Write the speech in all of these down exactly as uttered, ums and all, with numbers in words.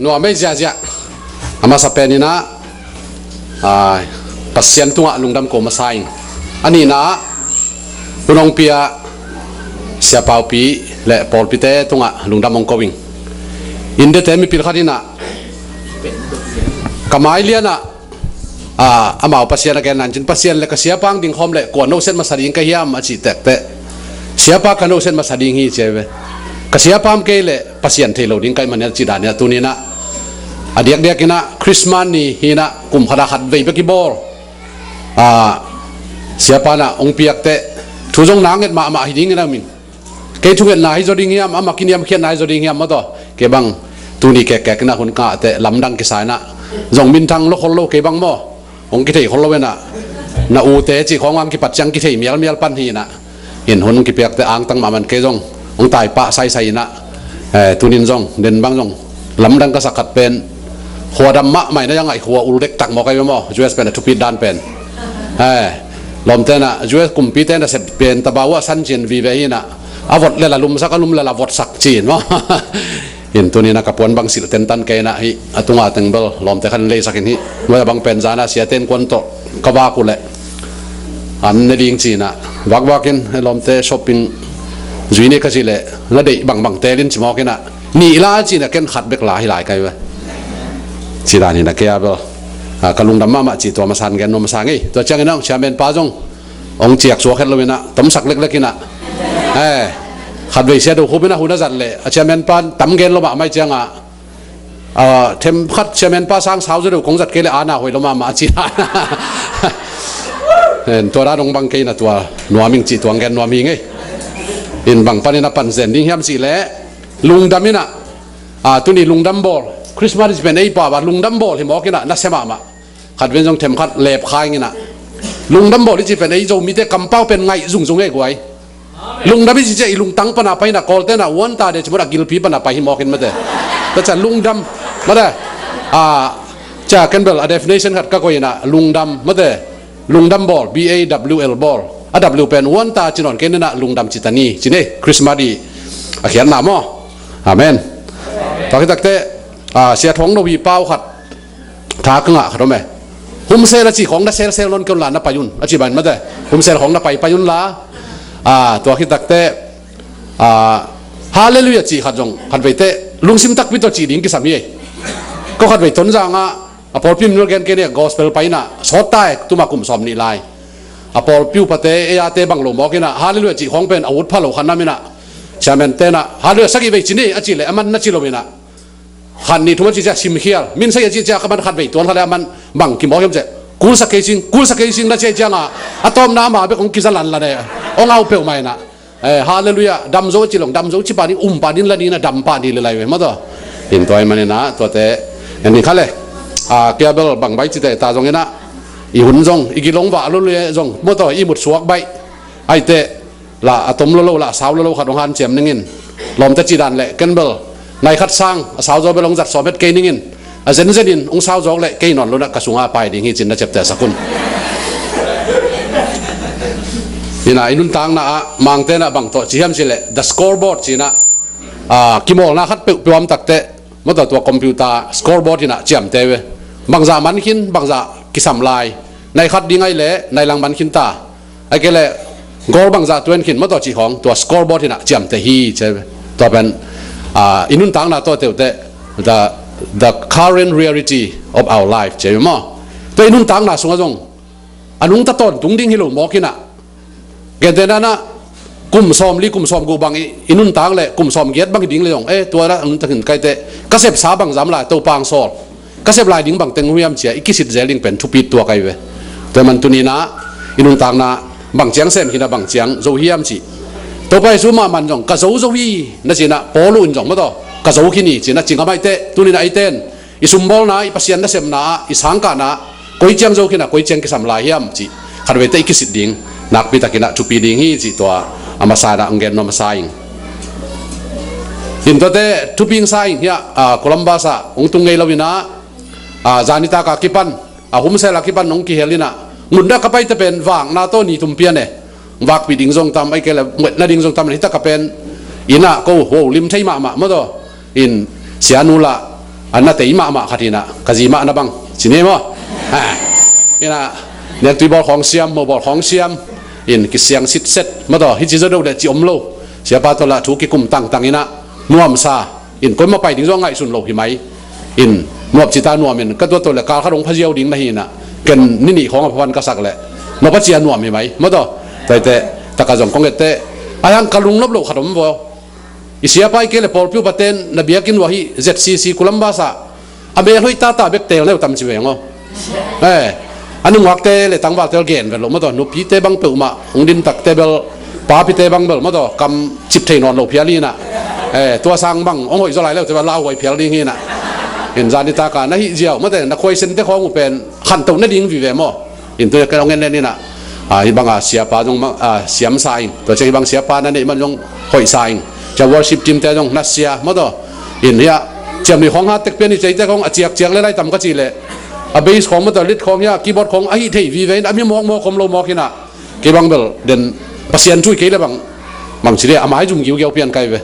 Nuam ei ziahziah. A masa pen in ah, a, Pasian tungah lungdam ko masa ing. A nihna ah, hun hong pia Sia Paupi le pawlpite tungah lungdam hong ko ing. India te mipil khat in ah, ka mai lian ah, a, amau Pasian a gen nan cin, Pasian le ka siapa hong dingkhawm le kua noset masa ding ka hiam a cih tekteh, siapa ka noset masa ding hi ci hi ve. Ka siapa om kei leh Pasian thei lo ding ka hih manin a cih dan in ah tuni in ah, a diakdiak in ah Christmas ni hi in ah, kum khat a khat vei bek i bawl. A, siapa in ah hong piak teh thu zong na nget mahmah hi ding in ah, min kei thungetna hi zaw ding hiam, amah kiniamkhiatna hi zaw ding hiam maw taw. Kei bang tuni kekkek in ah hun kah teh lamdang kisa in ah, zong minthang lo khol lo kei bang maw. Hong kithei khol lo in ah, na ute cih khawng hong kipat ciang kithei mialmial pan hi in ah. In hun hong kipiak teh angtang mahmah in kei zong hong taipah saisai in ah, eh, tunin zong den bang zong lamdang ka sak khat pen, khua dam mahmah in ah, a ngai khua ul dektak maw ka hi ve maw, U S pen a thupit dan pen. Eh, lawmte in ah, U S kumpite in ah sep pen tabau a san cin vive hi in ah, a vot le la lumsak, a lum le la votsak cin maw. In tuni in ah ka puan bang silh tentan kei in ah, hih a tunga teng bel lawmte khat in leisak in, hih nuai a bang pen zan a siate innkuan tawh ka vak uh leh an ne ding ci in ah, vakvak in lawmte shopping zui ni ka cih leh, la deih bangbang teel in ci mawk in ah, nih la ci in ah ken khat bek la hi lai ka hi ve. Cih dan hi in ah kei a bel, a, ka lungdam mahmah cih tua masa in gen nuam masa ing ei. Tua ciangin ah chairman pa zong hong ciak suak het lo in ah, tomsak leklek in ah, eh, khatvei Sia Do Khup in ah hun a zat leh, a chairman pa tam gen lo mahmah ahih ciang ah, a, themkhat chairman pa sang sau zaw deuh kong zat kei leh a na hoih lo mahmah a ci in ah. En, tua dan hong bang kei in ah tua nuam ing cih tua hong gen nuam hi ing ei. In bang pan in ah pan zen ding hiam cih leh, lungdam in ah, a, tuni lungdam bawl, Christmas i cih pen ei pau a lungdam bawl hi mawk in ah, nasia mahmah. Khatvei in zong themkhat lepkha ing in ah, lungdam bawl i cih pen ei Zomite kampau pen ngaih zungzung ei guai. Lungdam i cih ciang i lungtang pan a pai in ah, Kawlte in ah uanta de ci mawk a, gilpi pan a pai hi mawk in mate. Tua ciang lungdam mate. A, cia ken bel a definition khat ka koih in ah, lungdam mate. Lungdam bawl, B A W L bawl. A W pen uanta ci nawn kei in ah, lungdam ci ta ni ci ni, Christmas i a khiatna maw. Amen. Tua khit takteh, a, Sia Thawng No i pau khat tha ka ngah khat om e. Humsel a cih khawng na selsel nawn kei un la, na pai un a cih bang mate. Humsel khawng na paipai un la. A, tua khit takteh, a, Hallelujah cih khat zong khatvei teh lungsim takpi tawh cih ding kisam hi ei. Ko khatvei Tonzang ah, a pawlpi min gen kei ni, gospel pai in ah, sawt ta e, tuma kum sawm nih lai. A pawlpi upate, ei ate bang lo mawk in ah, Hallelujah cih khawng pen a ut pha lo khat nam in ah, chairman te in ah, Hallelujah sagih vei ci ni a cih leh, a man na ci lo in ah, khat nih thum a cih ciang simkhial, min sagih a cih ciang ka man khatvei tuan khat leh a man bang kimawk hiam cih leh, kulsak kei sing, kulsak kei sing na cih ciang ah, a tawpna ama bek hong kiza lanlan e, hong au peuhmah in ah. Eh, Hallelujah, dam zo a ci lo, dam zo ci pah ding, um pah ding, la ding in ah dam pah ding lel lai ve maw taw. In tua ahih manin ah, tuate en ding kha le. A, kei a bel bang bai ci teh ta zong in ah, i hun zong i gilong vah lo leh zong maw taw, i mut suak baih. Ahih teh la a tom lo lo, la a sau lo lo khat hong hanciam ning in. Lawmte cih dan leh ken bel nai khat sang a sau zaw bel hong zat sawm het kei ning in. A zenzen in hong sau zawk leh kei nawn lo in ah ka sungah pai ding hi ci in na ciaptehsak un. In ah i nuntakna ah Mangte in ah bang tawh ci hiam cih leh, the scoreboard ci in ah, a, kimawlna khat peuhpeuh om takteh, maw taw, tua computer scoreboard in ah ciamteh ve. Bangzah man khin, bangzah kisam lai, nai khat ding ahih leh nai lang man khin ta. Ahih kei leh goal bangzah tuan khin maw taw cih khawng, tua scoreboard in ah ciamteh hi ci ve. Tua pen, a, i nuntakna tawh teuhteh, the, the current reality of our life ci ve maw. Tua i nuntakna sungah zong a nungta tawntung ding hi lo mawk in ah, gentehna in ah, kum sawmli, kum sawmguk bang i, i nuntak leh kum sawmgiat bang hi ding leh zong, eh, tua a nuntak in ka hih teh, ka sepsa bangzah om lai, Topa hong sawl, ka sep lai ding bangteng om hiam ci a i kisit zel ding pen thupi tuak ahi ve. Tua ahih man tuni in ah i nuntakna bang ciang sem khin a, bang ciang zo hiam cih, Topa Jesu mahmah in zong ka zo zo hi na ci in ah, Paul in zong maw taw, ka zo khin hi ci in ah ci ngam ahih teh, tuni in ah eite in i sumbawlna, i Pasian nasepna ah, i sangkahna ah koi ciang zo khin a, koi ciang kisam lai hiam cih khatvei teh i kisit ding, nakpi takin ah thupi ding hi cih tua a masa in ah hong gen nuam masa ing. In tuate thupi hong sa ing hi a, a, Columbus ah hong tung ngei lo in ah, a, zanitak a kipan, a, humsel a kipan hong kihel in ah, ngun dah ka paite pen vakna tawh ni thum pian e. Vakpih ding zong tam, ahih kei leh muetna ding zong tam, hih tak a pen inn ah ko ho lim thei mahmah maw taw. In sianu lah, a na tei mahmah khat hi-in ah, ka zi mah na bang ci ni maw? Hi-in ah, niangtui bawl khawng siam, mo bawl khawng siam, in kisiang sitset maw taw, hih ci zo deuh leh ci om lo. Siapa tawh lah thu kikum tangtang in ah, nuamsa in, koima pai ding zong ngaihsun lo hi mai. In nuam ci ta, nuam in, ka tuat tawh leh kal khat hong pha ziau ding na hi-in ah, ken ni nih khawng a pha pan ka sak leh nop a ci a nuam hi mai maw taw. Tua hi teh, tak a zong kong et teh, a hiang ka lungnop loh khat om vaw. I siapa hi kei leh pawlpi upaten na biakinn uah hih Z C C Columbus ah a mel hoih tata bek teel na hi uh tam ci veng aw. Eh, a nungakte leh tangvalte gen vet loh maw taw, nupite bang peuhmah hong din takte bel, papite bang bel maw taw, kam cip thei nawn lo phial hi-in ah. Eh, tua sang bang hong hoih zaw lai leu te bel lauhuai phial ding hi-in ah. In zan nitak a na hih ziau maw te, na khuaisente khawng uh pen khantoh nading vive maw. In tua ken hong en len in ah, ah, hih bang a siapa zong ma-, ah, siamsa ing. Tua ciang hih bang siapa na neih man zong hoihsa ing. Cia worship team te zong nasia maw taw. In hih a ciamnuih khawng ha tek pian hi, ceite khawng a ciakciak leh lai tam ka cih leh, a bass khawng maw taw, lead khawng hih a keyboard khawng a hih thei vive in, a mi mawkmawk khawm lo mawk hi-in ah. Kei bang bel den Pasian thu hi kei leh bang, bang ci dia, a mai zum giugiau pian kai ve.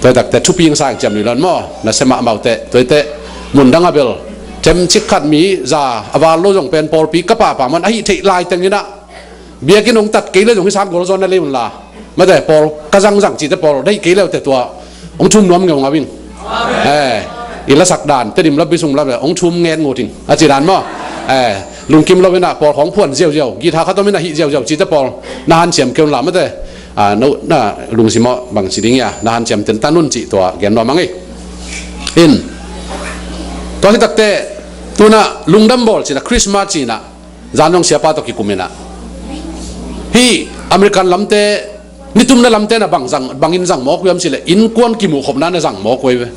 Tua hi tak teh thupi hong sa ing, ciamnuih lon maw, nasia mahmah uh teh. Tua hi teh, mun dang a bel themcik khat mi za a val lo zong pen pawlpi ka pahpah man a hih theih lai teng in ah, biakinn hong tat kei leh zong hih sang gol zaw na lei un la, maw te, pawl ka zangzang cihte pawl deih kei leu te tua hong thum nuam ngeungau ing. Eh, i lasak dan Tedim lam, Bisung lam leh hong thum ngen ngut ing a ci dan maw. Eh, lungkim lo in ah pawl khawng phuan ziauziau, guitar khat om in ah hih ziauziau cihte pawl na hanciam kei un la, maw te. Ah, no, na lungsim aw, bang ci ding hia, na hanciam tentan un cih tua gen nuam ing ei. In tua hi tak teh, tu-in ah lungdam bawl ci-in ah, Christmas ci-in ah, zan zong siapa tawh kikum in ah, hih American lamte, nitumna lamte na bang zang, bangin zang mawk uh hiam cih leh, innkuan kimuh khopna na zang mawk uh hi ve.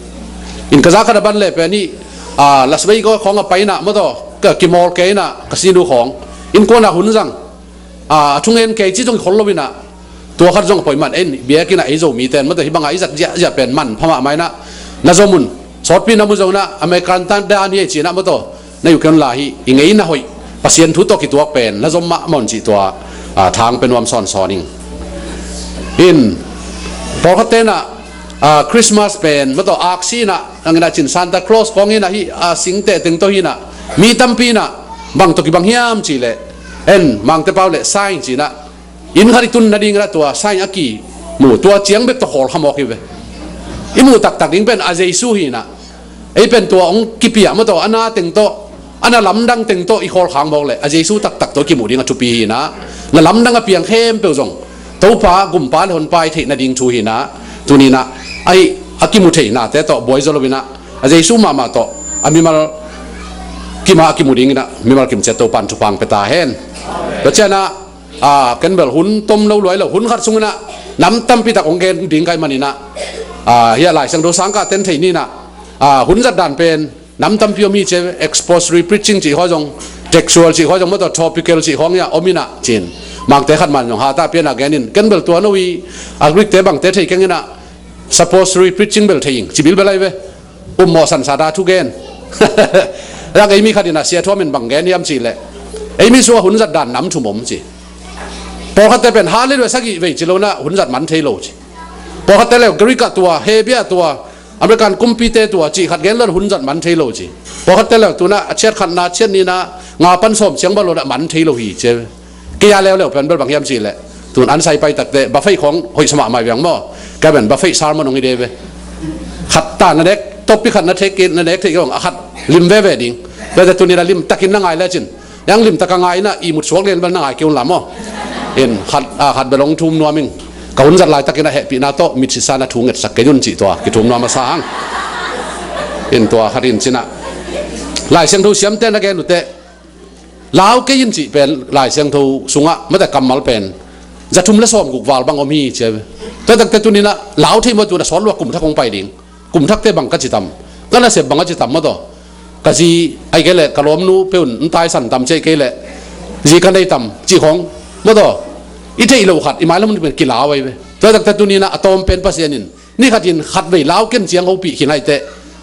In ka za khat a ban leh pen hih, ah, Las Vegas khawng a pai in ah maw taw, ka kimawl kei in ah, casino khawng, innkuan a hun zang, ah, a thungen kei cih zong khol lo in ah, tua khat zong a poi man, en biakinn ah ei Zomite in maw taw, hih bang a i zat ziahziah pen manpha mahmah in ah, na zom un, sawtpi na mu zong in ah, American tan dan hi ei ci-in ah maw taw, na hi uh kei un la, hih i ngeina hoih, Pasian thu tawh kituak pen na zom mahmah un cih tua, ah, thang pia nuam sawnsawn ing. In pawlkhatte in ah, ah, Christmas pen maw taw, aksi in ah, nang in ah cin Santa Claus khawng in ah, hih a singteh teng tawh hi in ah, mi tampi in ah, bang tawh kibang hiam cih leh, en Mangte pau leh sign ci-in ah, inn khat i tun nading in ah tua sign a kimu, tua ciang bek tawh khawlkha mawk hi ve. I muh taktak ding pen a Jesu hi in ah, ei pen tua hong kipia maw taw, a na teng tawh, a na lamdang teng tawh i khawlkhak mawk leh, a Jesu taktak tawh i kimuh ding a thupi hi in ah, na lamdang a piang khempeuh zong Topa, Gumpa leh Honpa i theih nading thu hi in ah, tuni in ah, a hih a kimu theihnate tawh buai zaw lo in ah, a Jesu mahmah tawh a mimal kim a kimu ding in ah, mimal kim ciat Topa in thupha hong pia ta hen. Tua ciang ah, ah, ken bel hun tom lo luai lo, hun khat sung in ah nam tampi tak hong gen ding ka hih man in ah, ah, hih a Lai Siangtho sang kah ten thei ni in ah, ah, hun zat dan pen nam tampi om hi ci, expository preaching cih khawng zong, textual cih khawng zong maw taw, topical cih khawng hi a om in ah ci-in, Mangte khat man zong ha ta pian a gen in, ken bel tua no hi, a Greek-te bangte thei keng in ah, suppository preaching bel thei ing, ci bilbel ahi ve. Upmawh sansa ta thugen. Rak ei mi khat in ah, Sia Thuam in bang gen hiam cih leh, ei mi sung a hun zat dan nam thum om ci. Pawlkhatte pen ha le lua sagih vei ci lo in ah hun zat man thei lo ci. Pawlkhatte leh Greek ah tua, Hebrew ah tua, American kumpite tua cih khat gen lo in hun zat man thei lo ci. Pawlkhatte leh tu-in ah a chiat khatna, chiat nihna, nga pan sawm ciang bang lo in ah man thei lo hi ci. Kei a leuleu pen bel bang hiam cih leh, tu-in an sai pai tak teh buffet khawng hoih sa mahmah hi veng maw. Kei pen buffet sermon hong hi de ve. Khat ta na nek, topic khat na thei kei, na nek thei kei hong, a khat lim veve ding. Tua teh tuni-in ah lim takin na ngai lecin, nang lim tak a ngai in ah ihmut suak lian bel na ngai kei un la maw. In khat, ah, khat bel hong thum nuam ing. Ka hun zat laitak in ah hehpihna tawh mitsisa na thu ngetsak kei un cih tua kithum nuam masa hang. In tua khat in ci-in ah, Lai Siangtho siamte na gen uh teh, lau kei in cih pen Lai Siangtho sungah maw te kammal pen za thum le sawmguk val bang om hi ci a ve. Tua tak teh tuni-in ah lau thei maw, tu-in ah sawt lua kum thak hong pai ding. Kum thak teh bang ka ci tam? Ka nasep bang a ci tam maw taw? Ka zi ahi kei leh ka lawmnu peuh in taisan tam ci ahi kei leh, zi ka nei tam cih khawng maw taw? I theih loh khat i mailam hun pen kilau ahi ve. Tua tak teh tuni-in ah a tawm pen Pasian in ni khat in khat vei lau ken ciang hopih khin ahi teh,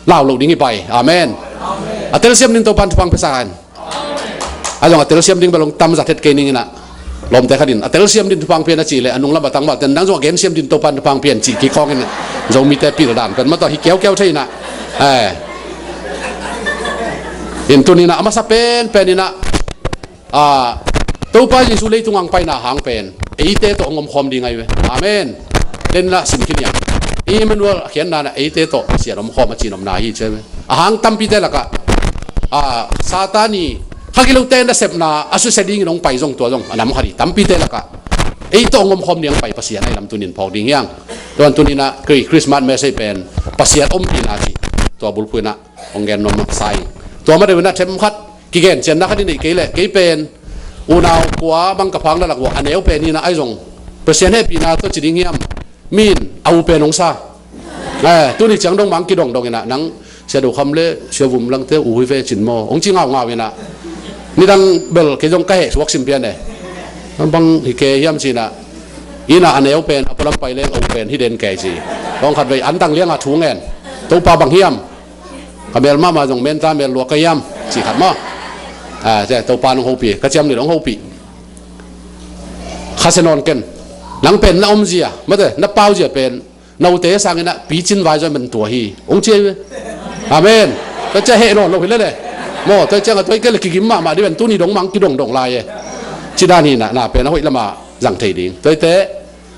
lau loh ding hi pah hi. Amen. A telsiam ding Topa'n thupha hong pia sa hen. A zong a telsiam ding bel hong tam zat het kei ning in ah. Lawmte khat in a telsiam ding thupha hong pia in a cih leh, a nunglam a tangvalte in nang zong a gensiam ding Topa'n thupha hong pia in cih kik khawng in ah, Zomite pil dan pen maw taw hi kiaukiau thei in ah. Eh. In tuni-in ah a masa penpen in ah, a, Topa Jesu leitung ang paina hang pen eite tawh hong omkhawm ding ahi ve. Amen. Denah sim khin hiam? Emmanuel a khiatna in ah eite tawh Pasian omkhawm a ci-in omna hi ci ahi ve. A hang tampite lakah, a, Satan i kha kilote nasepna a susia dingin hong pai zong tua zong a nam khat hi tampite lakah. Ei tawh hong omkhawm ding hong pai Pasian ahi lam tuni-in phawk ding hi hang. Tua ahih manin tuni-in ah Chri-, Christmas message pen Pasian ompihna cih tua bulphuh in ah hong gen nuam sa ing. Tua ma deuh in ah themkhat kigen cianna khat i neih kei leh, kei pen unau kua bang ka phak na lak uah a neu pen hi in ah, ahi zong Pasian hehpihna tawh ci ding hiam, mi in a u pen hong sa. Eh, tuni ciang dong mah hong kidongdong in ah, nang Sia Do Kham le Sia Vum Langte u hi ve cin maw, hong ci ngaungau in ah. Nidang bel kei zong ka heh suak sim pian e. Bang hi kei hiam ci in ah, in ah a neu pen a pualam pai leng a u pen hi den kei ci. Hong khatvei antang liang a thu ngen, Topa bang hiam? Ka mel mahmah zong menta mel lua ka hiam, ci khat maw. A, Topa in hong hopih, ka ciamnuih in hong hopih. Khasia nawn ken. Nang pen na omzia, mate, na pauzia pen note sangin ah picin vai zong man tua hi, hong ci ahi ve. Amen. Tua ciang heh nawn lo hi lel e. Maw, tua ciang a tua hi kei leh kigim mahmah ding pen tuni dong mah hong kidongdong lai e. Ci dan hi in ah, na pen a hoih lamah zang thei ding. Tua hi teh,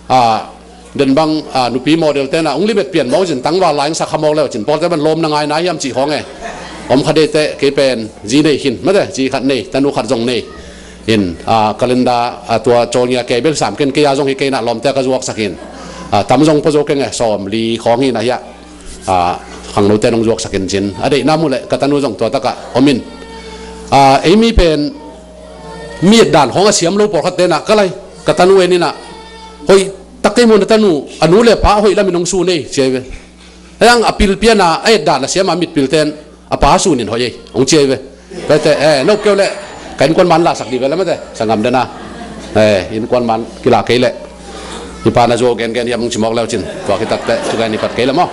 a, den bang, a, nupi model te in ah hong limit pian mawk cin, tangval lai hong sa kha mawk leu cin, pawlte bang lawm na ngai nai hiam cih khawng e. Om kha dei teh kei pen zi nei khin, mate, zi khat nei, tanu khat zong nei. In, a, calendar, a, tua cawl ngia kei bel sam ken, kei a zong hi kei in ah lawmte ka zuaksak in. A, tam zong pua zo keng e, sawmli khawng hi in ah hiah. A, khangnote in hong zuaksak in cin. A deihna mu leh ka tanu zong tua takah om in. A, ei mi pen mi et dan khawng a siam lo pawlkhatte in ah ka lai, ka tanu en in ah, hoih tak kei maw na tanu, a nu le pa a hoih lamin hong sun ei ci ahi ve. Hei ang a pil pian a, a et dan a siam a mitpilte in a pa sunin hoih ei, hong ci ahi ve. Tua hi teh, eh, no keu leh ka innkuan man lasak dih ve leh mate, sanggam den a. Eh, innkuan man kilah kei leh. Hi pa na zuau gengen hiam hong ci mawk leu cin. Tua khit tak teh, thugen hi pat kei leh maw.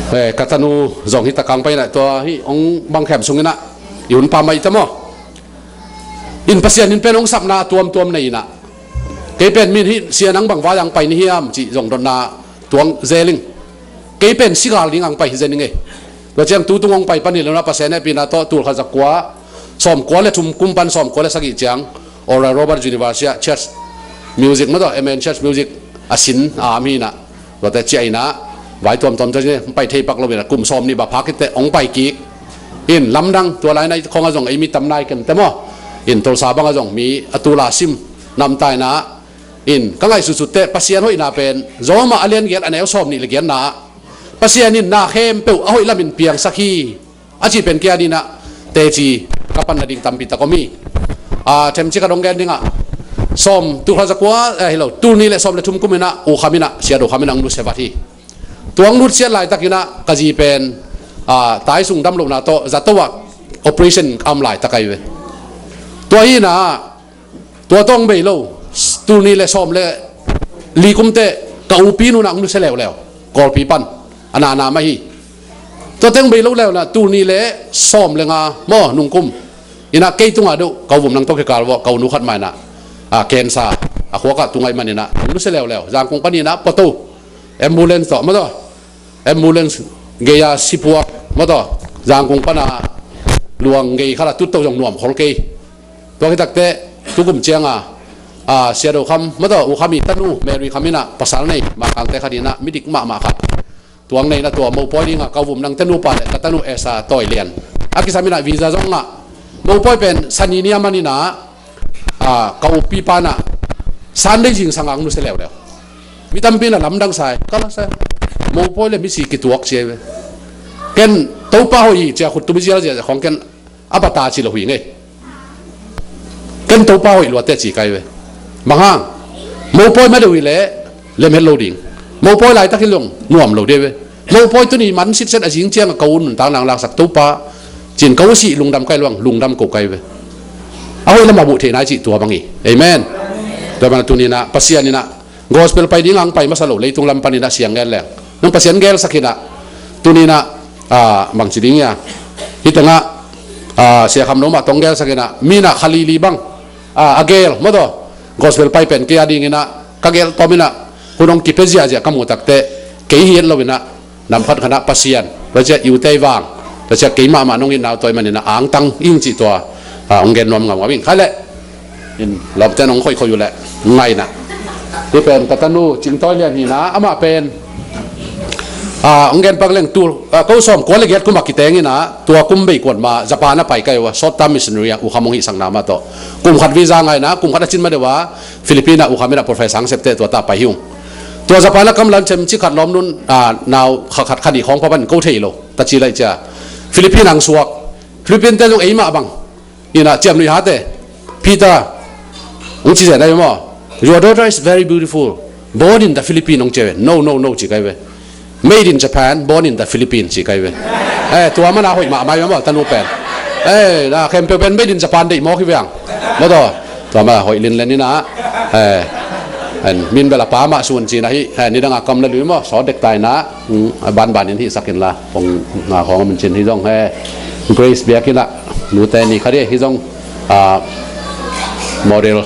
Eh, ka tanu zong hi tak kang pai in ah, tua hi hong bang khem sung in ah, i hun pha mai ta maw. In Pasian in pen hong sapna tuamtuam nei in ah, kei pen mi in hi sia nang bang vai ang pai ni hiam cih zong dotna tuang zel ing. Kei pen si gal ding ang pai hi zen ing e. Tua ciang tu tung hong pai pan hi lo in ah Pasian hehpihna tawh tul khat za kua sawmkua le thum kum pan sawmkua le sagih ciang Oral Roberts University ah church music maw tawh, M A in church music a sin a am hi in ah. Tuate ciah in ah, vai tuamtuam ciah in ah, hong pai thei pak lo in ah, kum sawm nih bang phak khit teh hong pai kik. In lamdang, tua lai in ah khawng ah zong ei mi tam nai ken teh maw. In Tulsa bang ah zong mi a tul a sim nam ta in ah. In ka ngaihsutsut teh Pasian hoihna pen, Rom a lian giat a neu sawm nih le giatna ah, Pasian in na khempeuh a hoih lamin piangsak hi. A cih pen kia ding ah teci ka pan nading tampi tak om hi. A, themcik a dong gen ding ah, sawm, tul khat za kua, eh, hi lo, tul nih le sawm le thum kum in ah U Kham in ah, Sia Do Kham in ah hong nusia vat hi. Tua hong nusiat laitak in ah ka zi pen, a, taisung dam lohna tawh zato ah operation a om laitak ahi ve. Tua hi in ah, tua tawh hong bei lo, tul nih le sawm le li kum teh ka upi nu in ah hong nusia leuleu, Kawlpi pan, a nana mah hi. Tua teng bei lo leu in ah tul nih le sawm le nga maw nung kum in ah kei tungah deuh ka U Vum Nang tawh kikal vua ka u nu khat mah in ah, a, cancer a khuak ah tung ahih manin ah hong nusia leuleu, Zangkong panin ah pua to, ambulance tawh maw tawh, ambulance gei a sipuak maw tawh, Zangkong pan a luang gei khat ah tut to zong nuam khol kei. Tua khit tak teh tukum ciang a, a, Sia Do Kham maw tawh, U Kham i tanu Mary Kham in ah pasal nei, Makangte khat in ah midik mahmah khat, tua hong nei in ah tua mopawi ding ah ka U Vum Nangte nupa le ka tanu Esa Tawi Lian a kisam in ah visa zong ngah. Mopawi pen Sani ni a man in ah, a, ka upi pa in ah Sunday zingsang ah hong nusia leuleu. Mi tampi in ah lamdang sa hi, ka la sa hi. Mopawi le misi kituak ci ahi ve. Ken Topa hoih hi ci a khut tum zialzial khawng ken a bata ci lo hi ngei. Ken Topa hoih lua teh ci ka hi ve. Bang hang? Mopawi ma deuh hi leh lem het lo ding. Mopawi laitak hi leh zong nuam lo ding hi ve. Mopawi tuni man sitset a zing ciang a ka u nuntak nang laksak Topa ci-in ka u sih lungdam ka hi lo hang, lungdam ko ka hi ve. A hoih lam a buh theih nai cih tua bang hi. Amen. Tua bang tuni in ah Pasian in ah gospel pai ding ang pai masa lo, leitung lam pan in ah siang gen leng. Nang Pasian gelsak in ah, tuni in ah, a, bangci ding hia, hih teng ah, a, Sia Kham No mah tawh hong gelsak in ah, mi in ah kha lili bang a, a gel, maw taw, gospel pai pen kei a dingin ah, ka gel tawm in ah, hun hong kipia ziahziah ka muh takteh, kei hi et lo in ah, nam khat khat ah Pasian, tua ciah i ute i vang, tua ciah kei mahmah nong itna uh tawh ahih manin ah angtang ing cih tua, a, hong gen nuam ngamngam ing. Khai leh, in lawmte nong khoikhoi uh leh, ngaihna. Hih pen ka tanu, Cingtawi Lian hi in ah, amah pen, a, hong gen pak leng tul, a, ko sawm kua le giat kum ah kiteng in ah, tua kum bei kuan ma Japan ah pai kai uh a, short term missionary ah, U Kham hong hihsakna mah tawh. Kum khat visa ngai in ah, kum khat a cin ma deuh a, Philippine ah U Kham in ah professor hong septeh tua ta pai hi ung. Tua Japan ah kam lam cem ci khat lawm nun, a, nau kha khat kha nih khawng pa pan ko thei lo. Ta ci lai cia. Philippine ang suak. Philippine te zong ei mah bang. Ina ciam nui hate. Peter. Hong ci zen ai maw. Your daughter is very beautiful. Born in the Philippines hong ci ve. No, no, no ci kai ve. Made in Japan, born in the Philippines ci kai ve. Eh, tua mana hoih mahmah ai maw, tanu pen. Eh, na khempeuh pen made in Japan deih mawk hi ve ang. Maw taw. Tua mana hoih linlen ina. Eh, en, min bel a pa mah sun cina hi. Eh, nidang a kam le lui maw, sawt dek ta ina. Hmm, a banban in hihsak inla. Pong nga khawng a min cin hi zong he. Grace biakinn ah. Nute ni khat hi, hi zong, ah, model.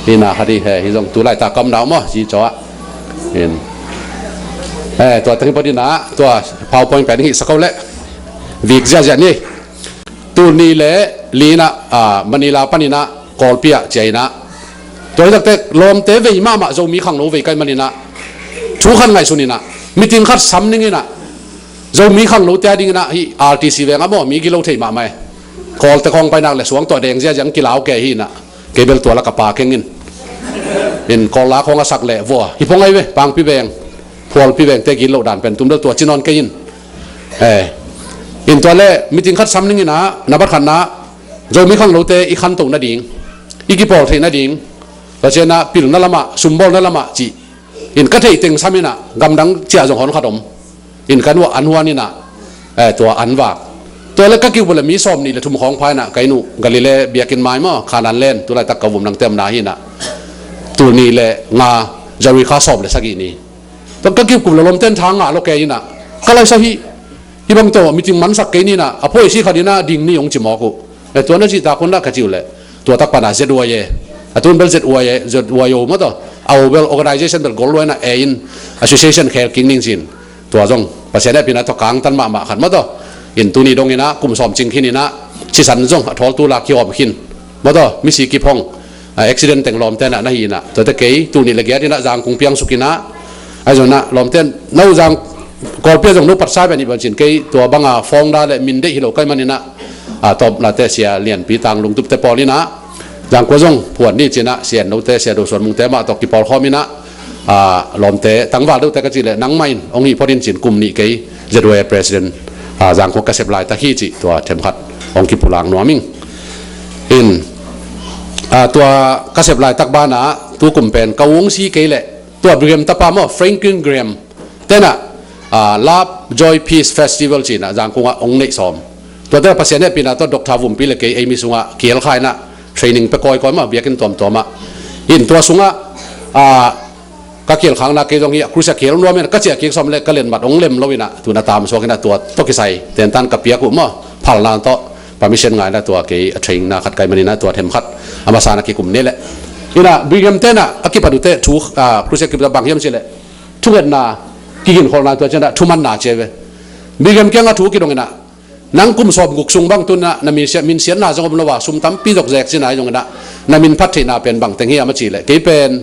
Ina khat hi he, hi zong tu laitak kamna uh maw, ci caw ah. In. Eh, tua teng hi pawt ina, tua PowerPoint pen hihsak ko leh. Vik ziahziah ni. Tul nih le li in ah, ah, Manila pan in ah, Kawlpi ah cia in ah. Tua hi takte lawmte vei mahmah Zomi khangno vei kai man in ah. Thu khat ngaihsun in ah. Meeting khat sam ning in ah. Zomi khangnote a ding in ah hih R T C veng ah maw mi gilo thei mahmah e. Kawlte khawng pai nak le suang tuah deng ziahziah kilau kei hi in ah. Kei bel tua lak a pa keng in. In Kawl la khawng a sak leh vua. Hi pong ai ve, Pangpi veng. Phualpi vengte gilo dan pen tum bel tua ci nawn kei in. Eh. In tua le meeting khat sam ning in ah, na bat khat na, Zomi khangnote i khanto nading, i kipawl theih nading, tua ciang ah pilna lamah, sumbawlna lamah cih. In ka theih teng sam in ah, gamdang ciah zong hon khat om. In ka nuah an huan in ah, eh, tua an vak. Tua le ka kik uh le mi sawm nih le thum khawng pha in ah, ka inn uh Galilee biakinn mai maw, Khanan len, tu laitak ka vum nangte omna hi in ah. Tul nih le nga, January kha sawm le sagih ni. Tua ka kik uh le lawmten tha ngah lo kei in ah. Ka laisa hi, Hih bang tawh meeting mansak kei ni in ah, a phuaisi khat in ah ding ni hong ci mawk uh. Eh, tua na cih tak un ah ka ci uh leh. Tua tak pan ah Z Y A. A tun bel Z Y A, Z Y O maw taw. A o bel organization bel gol lua in ah, eh, in association khel kik ning cin. Tua zong, Pasian hehpihna tawh kangtan mahmah khat maw taw. In tuni dong in ah, kum sawm cing khin in ah, sisan zong, a thawl tu la kihawm khin. Maw taw, misi kiphong, ah, accident teng lawmte na, na hi in ah. Tuate kei, tul nih le giat in ah, Zangkung piangsuk in ah. Ahi zong ah, lawmte, no Zang, Kawlpi ah zong no patsa bia nih bang cin kei, tua bang a founder le min deih hi lo kai man in ah. Ah, tawpnate Sia Lianpi Tang Lungtupte pawl in ah. Zangkua zong phuan ni cin ah, Sia Ennote, Sia Do Suan Mungte mah tawh kipawl khawm in ah. Ah, lawmte, tangval deuhte ka cih leh, nangmah in, hong hih phot in cin kum nih kei, Z Y A President, ah, Zangkua ka sep laitak hi cih, tua themkhat, hong kipulak nuam ing. In, ah, tua ka sep laitak ban ah, tu kum pen, ka u hong si kei leh, tua Brigham tapa maw, Franklin Graham, ten ah, ah, Love, Joy, Peace Festival cin ah, Zangkung ah hong neih sawm. Tuate Pasian hehpihna tawh Doctor Vumpi le kei, ei mi sung ah, kiel kha in ah, training pia kawikawi maw, biakinn tuamtuam ah. In tua sung ah, ah, ka kiel khakna kei zong hi a, crusade kiel nuam in, ka ciah kik sawm le ka lenmat hong lem lo in ah, tun a tam suak in ah tua tawh kisai, tentan ka piak uh maw, phalna tawh, permission ngai in ah tua kei a train na khat kai man in ah tua themkhat, a masa na kikum ni leh. In ah, Brigham ten ah, a kipat uh teh, thu, ah, crusade kipat bang hiam cih leh, thungetna, kiginkholhna tua ciang ah, thumanna ci ve. Brigham kiang ah thu kidong in ah, Nang kum sawm guk sung bang tun ah na minsiat, minsiatna zong om lo a, sum tampi zok zek cin ah zong in ah, na min phat theihna pen bang teng hiam a cih leh, kei pen,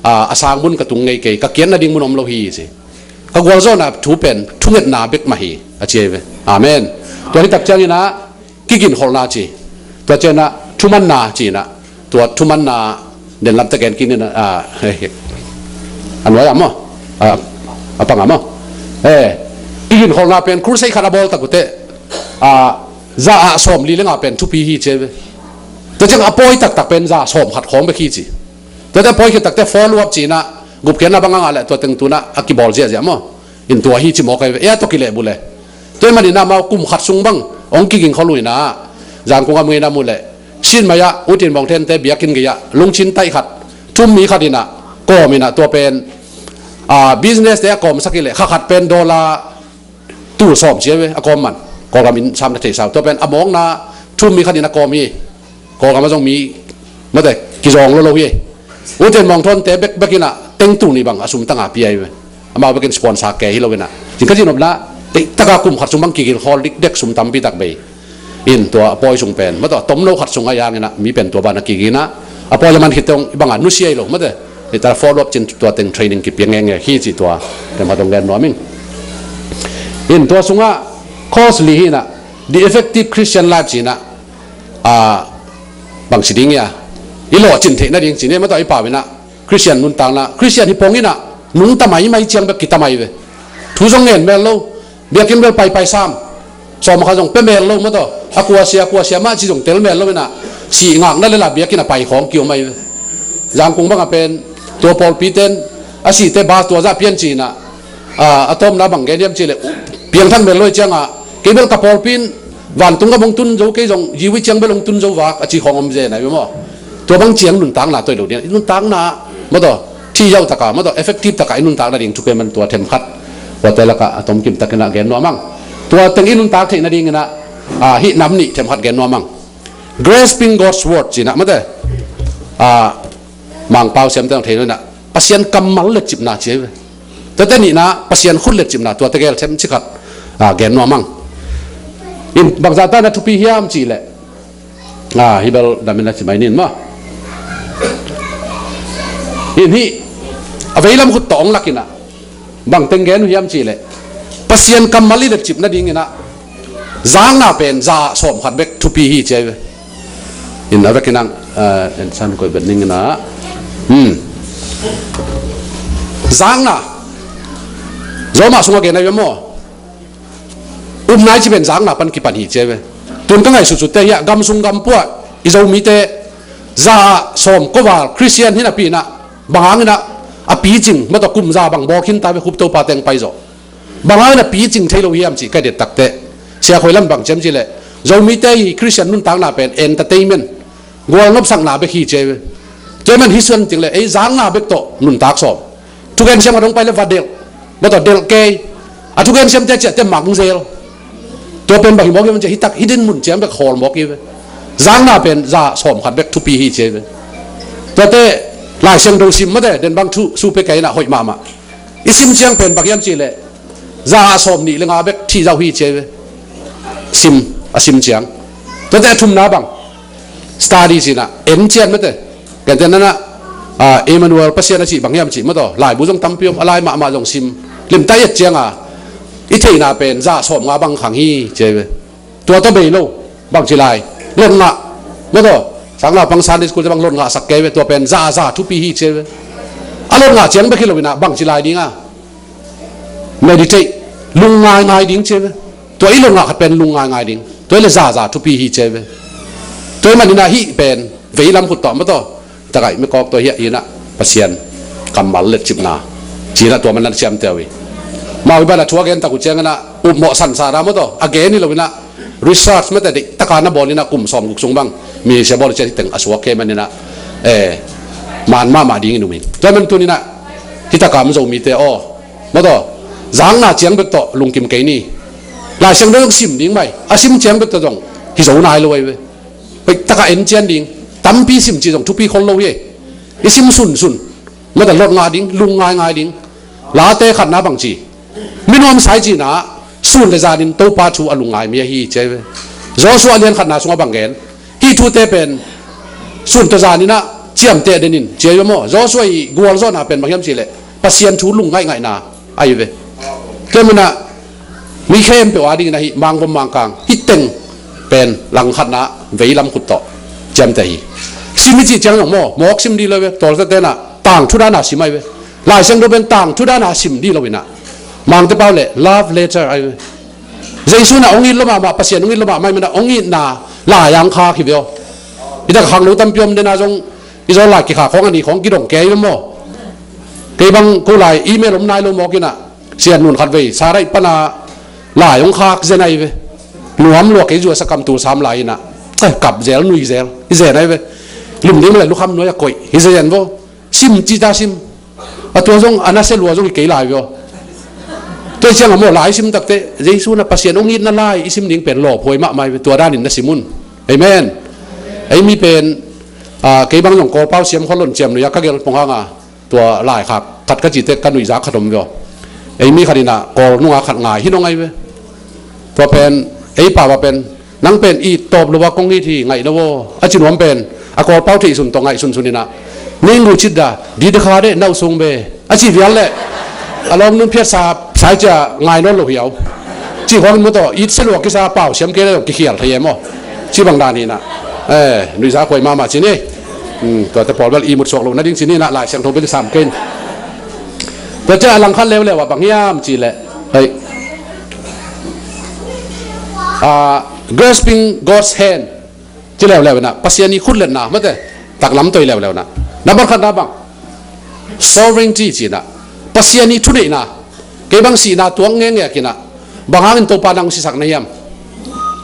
ah, a sang mun ka tung ngei kei, ka kiatna ding mun om lo hi ci. Ka gualzawhna thu pen, thungetna bek mah hi, a ci hi ve. Amen. Tua hi tak ciangin ah, kiginkholhna ci. Tua ciangin ah, thumanna ci in ah. Tua thumanna den lamte gen kik ni na, ah, he, he. A nuai ah maw? Ah, a pang ah maw? Eh, kiginkholhna pen crusade khat a bawl tak uh teh, ah, za ah sawmli le nga pen thupi hi ci ve. Tua ciang a pawi taktak pen za sawm khat khawng bek hi ci. Tua teh a pawi khit tak teh follow up ci in ah, gupkhiatna bang a ngah leh tua teng tun ah a kibawl ziahziah maw? In tua hi ci mawk ai ve. Ei a tawh kilehbulh e. Tua ahih manin amau kum khat sung bang hong kiginkhol uh in ah, Zangkung a mui na mu leh, Sinmai ah, U Tin Bawng Thente biakinn gei ah, lungcin taih khat, thum mi khat in ah, kawm in ah, tua pen, ah, business te a kawmsak hi leh, kha khat pen dollar tul sawm ci ve, a kawm man. Kawlgam in sam na thei sau. Tua pen a mawkna thum mi khat in a kawm hi. Kawlgam a zong mi, mate, kizawng lo lo hi. Uten Mawngthawnte bekbek inah teng tul nih bang a sum tanga pia hi ve. Amau bekin sponsor ke hi lo inah, cin ka cin omna, teihtaka kum khat sung bang kigil khawl dikdek sum tampi tak bei. In tua a pawi sung pen, mataw, tomno khat sung a yanginah mi pen tua bana kigina, a pawi a man khit teng i banga nusia hi lo, mate. Hita follow up cin tua teng training kipia ngenge hi ci tua, tem khat hong gen nuam ing. In tua sungah course li hinah, The Effective Christian Life cinah, a, bang si ding ia, i lawhcin theih nading cin e, mataw, i pau inah, Christian nuntakna, Christian hi pong inah, nungta maimai ciang bek kita mai ve. Thu zong ngen mel lo, biakinn bel paipai sam, sawm kha zong pia mel lo, mataw, a kuasia, kuasia mah ci zong tel mel lo inah, sih ngakna le la biakinn a pai khawng kiom mai ve. Zangkung banga pen, tua pawlpi ten, a sihte ba tua zah pian cinah, a, a tawmna bang gen hiam cihleh, piangthak mel lo i cianga, kei bel ka pawlpi in, vantung ka bong tun zo kei zong, jiwi ciang bel hong tun zo vak, a ci khawng om zen ai ve maw. Tua bang ciang nuntakna toi lo ding, i nuntakna, mataw, thi yau taka, mataw, effective taka i nuntakna ding thupe man tua themkhat, tua te laka a tomkim takinah gen nuam ang. Tua teng i nuntak theih nadinginah, a, hih nam nih themkhat gen nuam ang. Grasping God's Word cinah, mate, a, Mangpau siamte ang thei lo inah, Pasian kammal le cipna ci ai ve. Tua te nihna, Pasian khut le cipna, tua te gel them cikhat, a, gen nuam ang. In bangzah ta na thupi hiam cihleh, a, hi bel damin a ci mai nin maw. In hih a veilam khut tawh ong lakinah, bang teng gen uh hiam cihleh, Pasian kammal i le cip nadinginah, zakna pen za sawm khat bek thupi hi ci ai ve. In a vekin ang, eh, en san koi bet ning inah. Hmm. Zakna. Zawmah sungah gen ai ve maw. Upna i ci pen zakna pan kipan hi ci ai ve. Tun ka ngaihsutsut te hiah, gam sung gam puah, i Zomite, za sawm koval, Christian hi napi inah, bang hanginah, a picing, mataw kum za bang bawl khin ta ve, Khup Topa teng pai zawh. Bang hangin a picing thei lo hiam cih ka i det takteh, Sia Khoi Lam bang ciam cihleh, Zomite i Christian nuntakna pen entertainment, gualnopsakna bek hi ci ai ve. Tua man hi suan ting le, ei zakna bek tawh nuntak sawm. Thugen siam khat hong pai le va delh, mataw delh kei. A thugen siamte ciahte mang zel. Tua pen bang hi mawk hi man ciah, hi tak, hi din mun ciang bek khawl mawk hi ve. Zakna pen za sawm khat bek thupi hi ci ai ve. Tuate Lai Siangtho sim mate, den bang thu su pe kei inah hoih mahmah. I sim ciang pen bang hiam cihleh, za a sawm nih le nga bek thih zau hi ci ai ve. Sim, a sim ciang. Tuate a thumna bang, study cinah, en cian mate. Kente nanah, a, Emmanuel Pasian a cih bang hiam cih mataw, laibu zong tampi om, a lai mahmah zong sim. Limta i et cianga, i theihna pen za sawm nga bang khang hi ci ai ve. Tua tawh bei lo, bangci lai, lot ngah, mataw, sang naupang Sunday school te bang lot ngah sak kei ve, tua pen za, za thupi hi ci ai ve. A lot ngah ciang bek hi lo inah, bangci lai dinga, meditate, lungngai ngai ding ci ai ve. Tua i lot ngah khat pen lungngai ngai ding. Tua i le za, za thupi hi ci ai ve. Tua i man inah hih pen veilam khut tawh mataw, takai mi kawk tua hiah inah Pasian kammal le cipna cinah tua man nan siamte uh hi. Mau i banah thu a gen tak uh cianginah upmawh sansa ra mataw, a gen hi lo inah research mate deih taka na bawl inah kum sawm guk sung bang mi sia bawl cian hi teng a suak kei man inah, eh, man mahmah dingin um in. Tua man tun inah hi taka om Zomite aw, mataw, zakna ciang bek tawh lungkim kei ni. Lai Siangtho sim ding mai, a sim ciang bek tawh zong hi zo nai lo ai ve. Hoih taka en cian ding, tampi sim ci zong thupi khol lo hi. I sim sunsun, mataw lot ngah ding, lungngai ngai ding. Late khatna bangci, mi nuamsa i cihna, sun le zanin Topa thu a lungngai mi ahi ci ai ve. Joshua lian khatna sungah bang gen, hih thute pen sun tawh zaninah ciamteh den in ci ai ve maw. Joshua i gualzawhna pen bang hiam cihleh, Pasian thu lungngaih ngaihna ahi ve. Tua manah mi khempeuh a dingin ahi, mangvom mangkang hih teng pen langkhatna veilam khut tawh ciamteh hi. Sim i cih ciang zong maw, mawk sim dih lo ve, tawlta tenah tangthu dana sim ahi ve. Lai Siangtho pen tangthu dana sim dih lo inah, Mangte pau le love letter ahi ve. Jesu inah hong it lo mahmah, Pasian hong it lo mahmah i manah hong itna lai ang khak hi ve aw. I tak khak lo tampi om dena zong, i zaw lai kikhak khawng a ni khawng kidong kei ve maw. Kei bang ko lai email om nai lo mawk inah, Sian nun khat vei Sarai pana lai hong khak zen ahi ve. Nuam lua kei zuasa kam tul sam lai inah, eh, kap zel nui zel hi zen ahi ve. Lim ding le lukham nuai a koih hi zen vo. Sim cita sim. A tua zong a nasia lua zong hi kei lai ve aw. Tua i ciang a maw lai sim takte, Jesu na Pasian hong itna lai i sim ding pen lawphuai mahmah ahi ve, tua danin na sim un. Amen. Ei mi pen Ah, kei bang zong Kawlpau siam khol lon ciam nui a ka gel pong hanga tua laikhak khat ka cite ka nuihzak khat om veo. Ei mi khat inah Kawl nunga khat ngai hi nong ai ve. Tua pen ei pau a pen nang pen i tawp lo a kong it hi ngaih lo aw a ci nuam pen a Kawlpau theih sun tawh ngaih sunsun inah ning lu cit da di de kha de nau sung be a ci vial leh a lawm nun phiatsa sai cia ngai nawn lo hiau. Ci huangin mawtaw it se lua kisa pau siam kei le lo kikhial thei em aw. Ci bang dan hinah. Eh, nuihza kuai mahmah ci ni. Hmm, tuate pawl bel i mut suak lo nading ci ni inah Lai Siangtho bel i sam kei in. Tua cia a langkhat leuleu ah bang hiam ci leh hei, ah, grasping God's hand. Ci leuleu inah Pasian i khutletna mate taklam toi leuleu inah. Nambat khatna bang sovereignty ci inah Pasian i thuneihna. Kei bang sihna tuak ngengek inah bang hangin Topa nang sisak na hiam?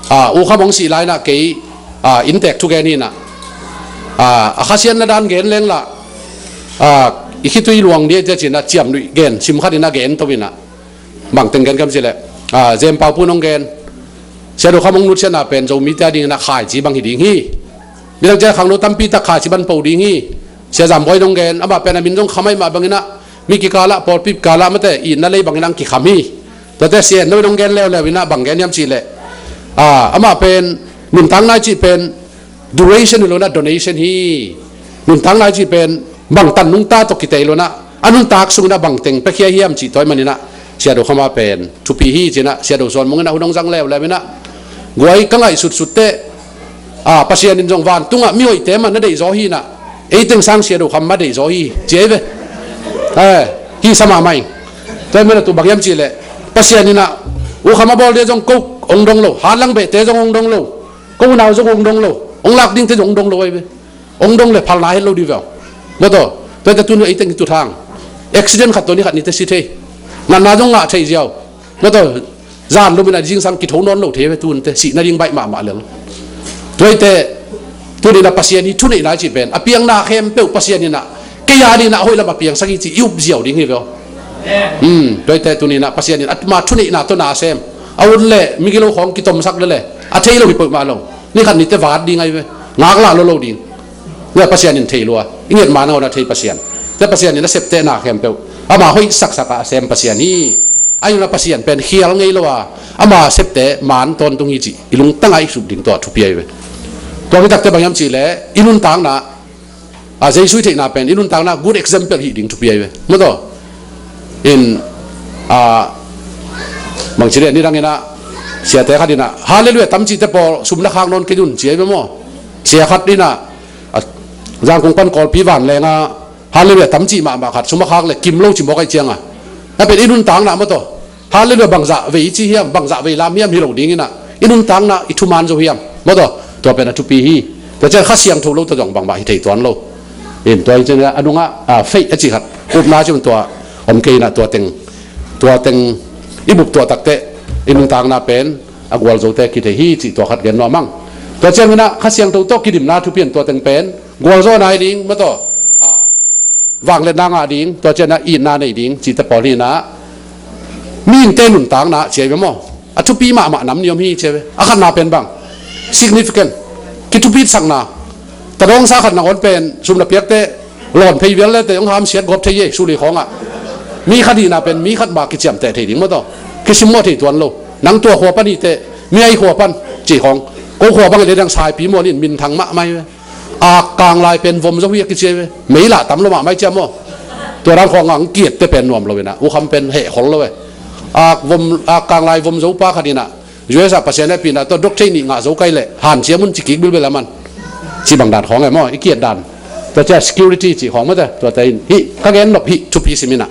Ah, U Kham hong sih lai inah kei, ah, inntek thu gen hi inah. Ah, a khasiatna dan gen leng lah, ah, i khitui luang dia cia ci inah ciam nuih gen sim khat inah gen to inah. Bang teng gen kam ci leh, ah, Zem Pau Pun hong gen. Sia Do Kham hong nutsiatna pen Zomite a ding inah khaici bang hi ding hi. Midang cia khangno tampi tak khaici ban po ding hi. Sia Zam Bawi hong gen amah pen a min zong khamai mah bang inah mi kikalah pawlpi kalah mate itna lei bang inah kikham hi. Tuate Sia En No hong gen leuleu inah bang gen hiam ci leh, ah, amah pen nuntakna i cih pen duration hi lo inah donation hi. Nuntakna i cih pen bang tan nungta tawh kitei lo inah a nuntak sung inah bang teng pekhia hiam cih tua i man inah Sia Do Kham a pen thupi hi ci inah Sia Do Suan Mung inah hun hong zang leuleu inah guai ka ngaih sutsut teh, ah, Pasian in zong vantungah mihoihte mah na deihzaw hi inah ei teng sang Sia Do Kham mah deihzaw hi ci ei ve. Eh, hi sa mahmah ing. Tua i man a tu bang hiam ci leh Pasian inah U Kham a bawl dia zong ko hong dong lo, hatlang behte zong hong dong lo, ko unau zong hong dong lo, hong lak dingte zong hong dong lo ei ve. Hong dong le phalna het lo di veu. Mawtaw, tuate tuni ei teng hi tu thang. Accident khat tawh ni khat nite si thei. Natna zong ngah thei ziau. Mawtaw, zan lumin a zingsang kitho nawn lo thei ve tunte sihna ding baih mahmah lel. Tuate tuni inah Pasian i thuneihna i cih pen a piangna khempeuh Pasian inah kei a ding inah a hoih lam a piangsak hi ci i up ziau ding hi veu. Hmm, tuate tuni inah Pasian in ama thuneihna tawh na sem a ut le migilo khawng kitomsak le le a thei lo hi poimah lo. Ni khat nite vat ding ai ve. Ngaklah lo lo ding. Nia Pasian in thei lua i nget man a hona thei Pasian. Tua Pasian in a septehna khempeuh ama hoih saksak a sem Pasian hi. A inah Pasian pen khial ngei lo a ama septe man tawntung hi cih i lungtang a i suk ding tua thupi ai ve. Tua hi takte bang hiam cih leh i nuntakna, a, Jesu i theihna pen i nuntakna good example hi ding thupi ai ve. Mawtaw in, a, bang ci leh ni dang inah siate khat inah Halleluia tam cihte pawl sum na khak nawn kei un ci ai ve maw? Sia khat inah, a, Zangkung pan Kawlpi vanleng a Halleluia tam cih mahmah khat sum a khak le kim lo ci mawk ai cianga. Na pen i nuntakna mawtaw Halleluia bangzah vei ci hiam, bangzah vei lam hiam hi lo ding inah i nuntakna i thuman zo hiam? Mawtaw tua pen a thupi hi. Tua cian Kha Siangtho lo tawh zong bangmah hi thei tuan lo. In tua hi cian a nungah, a, faith a ci khat upna ci tua om kei inah tua teng, tua teng i bup tua takte i nuntakna pen a gualzote kithei hi cih tua khat gen nuam ang. Tua ciang inah Kha Siangtho tawh kidimna thupi in tua teng pen gualzawhna hi ding mawtaw, a, vangliatna ngah ding, tua cianah itna nei ding cihte pawl hi inah mi innte nuntakna ci ai ve maw? A thupi mahmah nam ni om hi ci ai ve. A khatna pen bang significant, kithupitsakna. Tadawngsa khat nangawn pen sum na piakte lawn phei vial lete hong hamsiat gawp thei hi suli khawngah. Mi khat hihna pen mi khat mah kiciamteh thei ding mawtaw kisimmawh thei tuan lo. Nang tua khua pan hite mi ai khua pan cih khawng ko khua bang le dang saipi maw ni in minthang mahmah hi ve. Ak kanglai pen vom zo hi a kici ai ve. Mei lah tam lo mahmah i ciam aw. Tua dang khawng ang kiatte pen nuam lo inah U Kham pen heh khol lo e. Ak vom, ak kanglai vom zo pa khat inah U S ah Pasian hehpihna tawh doctorate nih ngah zo kai leh hanciam un ci kik bilbil a man. Ci bang dan khawng e maw i kiat dan. Tua cia security ci khawng mawte tuate in hih ka gen nop hih thupi sim inah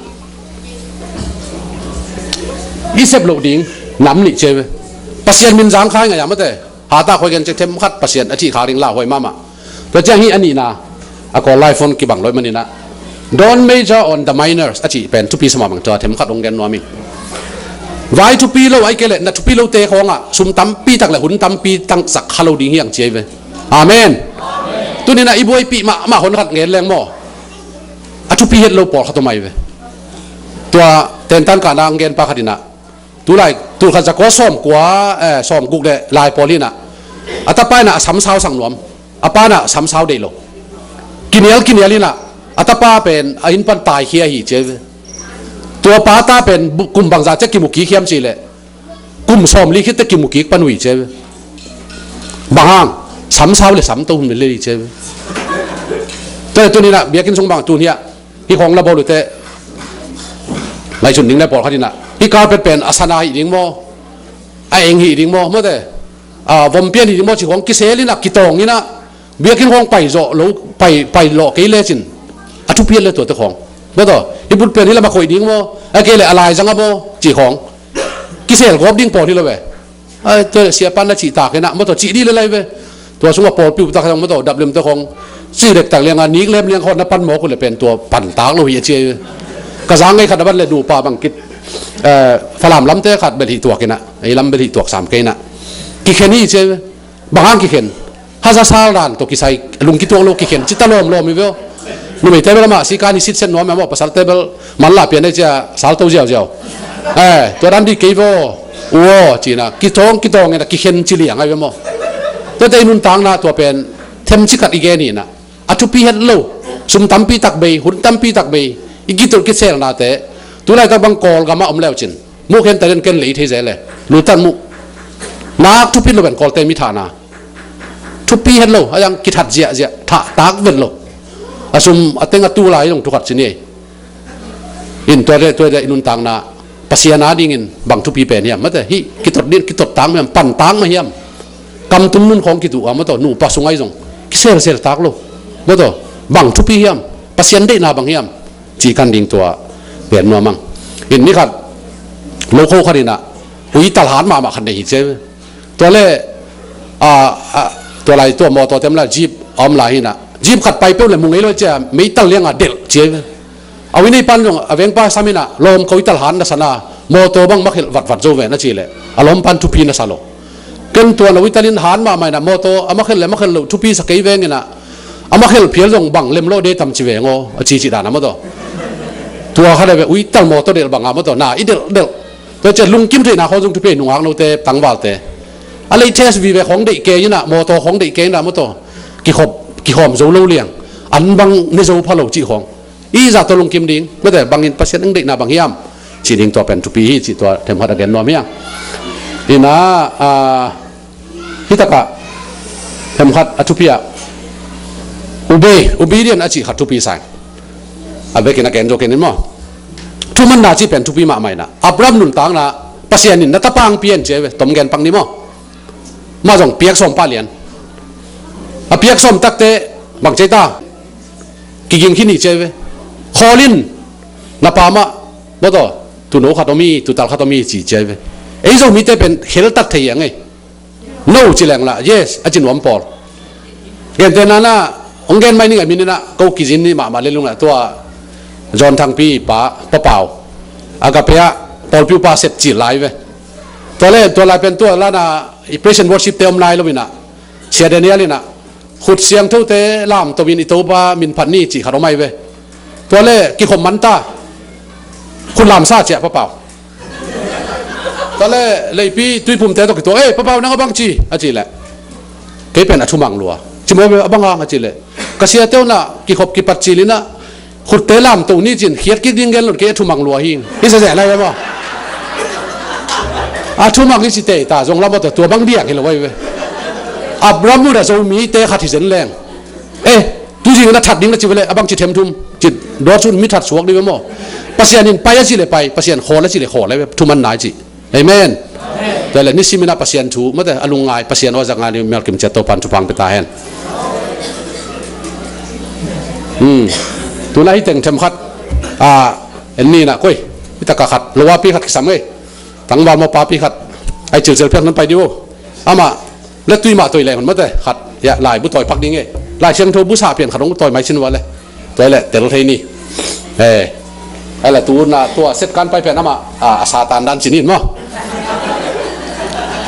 i sep loh ding nam nih ci ai ve. Pasian min zang khai ngai a mawte. Hata khoi gen cek them khat Pasian a thih khak ding lauhuai mahmah. Tua ciang hih a nihna a Kawl lai phone kibang loi maninah don't major on the minors a cih pen thupi sa mahmah tua them khat hong gen nuam ing. Vai thupi lo ai kei leh na thupi lote khawngah sum tampi tak le hun tampi tangsak kha lo ding hiang ci ai ve. Amen. Tuninah i buaipih mahmah hon khat ngen leng maw a thupi het lo pawlkhat om ai ve. Tua tentan kahna hong gen pa khat inah tulai tulkhat za kua sawm kua, eh, sawm guk le lai pawl hinah a tapa inah a samsau sang nuam, a pa inah samsau dei lo. Kinial, kinial inah, a tapa pen a inn pan taikhia hi ci ve. Tua pa ta pen bu-, kum bangza ciah kimu kik hiam cih leh, kum sawmli khit teh kimu kik pan uh hi ci ve. Bang hang, samsau le samto hun le hi ci ve. Tua tuninah biakinn sung bang tun hiah, hih khawng la bawl uh teh, ngaihsun ding le pawlkhat inah, hih carpet pen a sana hi ding maw, a eng hi ding maw, maw te, a, vom pian hi ding maw, ci khawng kisel inah, kitawng inah, biakinn khawng pai zawh lo, pai, pai lawh kei lecin a thupi le tuate khawng. Maw taw, hih but pen hih lam a koih ding maw, a kei le a laizang a maw, ci khawng kisel gawp ding pawl hi lo ve. Ai, tua siapa na cih tak inah, maw taw, cih dih le lai ve. Tua sungah pawlpi uh tak zong, maw taw, dap lem te khawng, cih dek tak lianga nik lem liang khawng na pan mawk uh le pen tua pan tak lo hi a ci ai ve. Ka zang ngei khat a ban le nupa bang kit, eh, Falam lamte khat bel hih tuak inah, ei lam bel hih tuak sam kei inah, kikhen hi ci ai ve. Bang hang kikhen? Haza sal dan tawh kisai, lung kituak lo kikhen, ci ta lawmlawm hi ve aw. Numeite bel amah sikan hi sitset nuam hi a maw, pasalte bel manlah pian ei cia salto ziauziau. Eh, tua dan dih kei ve aw, u aw, ci inah, kitawng, kitawng inah, kikhen ci liang ai ve maw. Tuate i nuntakna tua pen themci khat i gen hi inah, a thupi het lo, sum tampi tak bei, hun tampi tak bei, i kitulh kiselnate, tu laitak bang Kawlgamah om leucin, muh khen ta den ken lei thei zel e, lutan muh. Nak thupi lo pen Kawlte mi thahna. Thupi het lo, a yang kithat ziahziah, thah tak vet lo. A sum a teng a tu lai zong thukhat ci ni ei. In tua le, tua le i nuntakna, Pasian a dingin bang thupi pen hiam? Maw te, hih kitot ding, kitot tang mah hiam, pan tang mah hiam? Kam tum nun khawng kitu a, maw taw, nupa sung ai zong kiselsel tak lo. Maw taw, bang thupi hiam? Pasian deihna bang hiam? Ci kan ding tua pen nuam ang. In ni khat, lo kho khat inah, ui talhan mahmah khat nei hi ci ai ve. Tua le, a, a, tua lai tua mawtaw tem la jeep a om lai hi inah, jeep khat pai peuh le mu ngei lo cia, meital lianga delh ci ai ve. A ui nei pan zong a vengpa sam inah, lawm ko i talhan na sa na, mawtaw bang makhelh vatvat zo ve na ci leh, a lawm pan thupi na sa lo. Ken tua na ui talin han mahmah inah, mawtaw a makhelh le makhelh loh thupi sa kei veng inah, a makhelh phial zong bang lem lo de tam ci veng aw, a ci ci dan a maw taw. Tua khat a ve ui tal mawtaw delh bang a maw taw, na i delh delh. Tua cia lungkim theihna khawng zong thupi, nungak note, tangvalte. A lei test vive khawng deih kei inah, mawtaw khawng deih kei inah maw taw. Kikhop, kikhawm zo lo liang. An bang ne zo pha lo cih khawng. I zah tawh lungkim ding. Maw te, bangin Pasian eng deihna bang hiam? Cih ding tua pen thupi hi cih tua themkhat a gen nuam hi ang. Inah, a, Hi takah themkhat a thupi ah, obey, obedient a cih khat thupi sa ing. A bekin a ken zo ken in maw. Thumanna cih pen thupi mahmah inah. Abraham nuntakna Pasian in na tapa hong pia in ci ai ve, tom gen pak ni maw. Mah zong piak sawm pah lian. A piak sawm takte bang ci ai ta, kiging khin hi ci ai ve. Khawl in, na pa mah, maw taw, tuuno khat om hi, tuutal khat om hi ci ci ai ve. Ei Zomite pen khel tak thei hi a ngei. No ci leng lah yes a ci nuam pawl. Gente nana hong gen mai ning a, min inah ko kizin ni mahmah le lung ah, tua John Thangpi pa, Pa Pau, Agape ah pawlpi upa set cil lai ve. Tua le tua lai pen tua lana i praise and worship te om lai lo inah, Sia Daniel inah, khut siangthote lamto in i Topa min phat ni cih khat om ai ve. Tua le kikhop man ta, khut lamsa ciah Pa Pau. Tua le leipi tuiphumte tawh kituak, "Ei, Pa Pau, nang a bang ci?" a cih leh, "Kei pen a thumang lua." "Ci maw ve, a bang hang?" a cih leh, "Ka siate un ah kikhop kipat cil inah khutte lamto ni cin khiat kik ding gen lo in kei a thumang lua hi ing." Hi sese lai ve maw. A thumang i ci tei ta zong lam a tua, tua bang diak hi lo ai ve. Abraham un ah Zomite khat hi zen leng. Eh, tuzing in a that ding na ci ve le, a bang ci them thum, ci dawt sun mi that suak ding ve maw. Pasian in pai a ci le pai, Pasian khawl a ci le khawl le ve, thuman nai ci. Amen. Tua le nisimin a Pasian thu, mate, a lungngai, Pasian aw zak ngai ni, mialkim ciat Topan thupha pia ta hen. Hmm. Tuna hi teng them khat, a, en ni na, koi, hi taka khat, lo a pi khat kisam ngei. Tangval mawh papi khat, ai cilcil phiak nan pai dih uh. Amah le tui mah toi leng hun mate, khat, ya, laibu tawi pak ding e. Lai Siangtho bu sah pian khat hong tawi mai cin ua le. Tua le, tel thei ni. Eh, ai la tu na, tua set kan pai pian amah, a, a Satan dan cin in maw.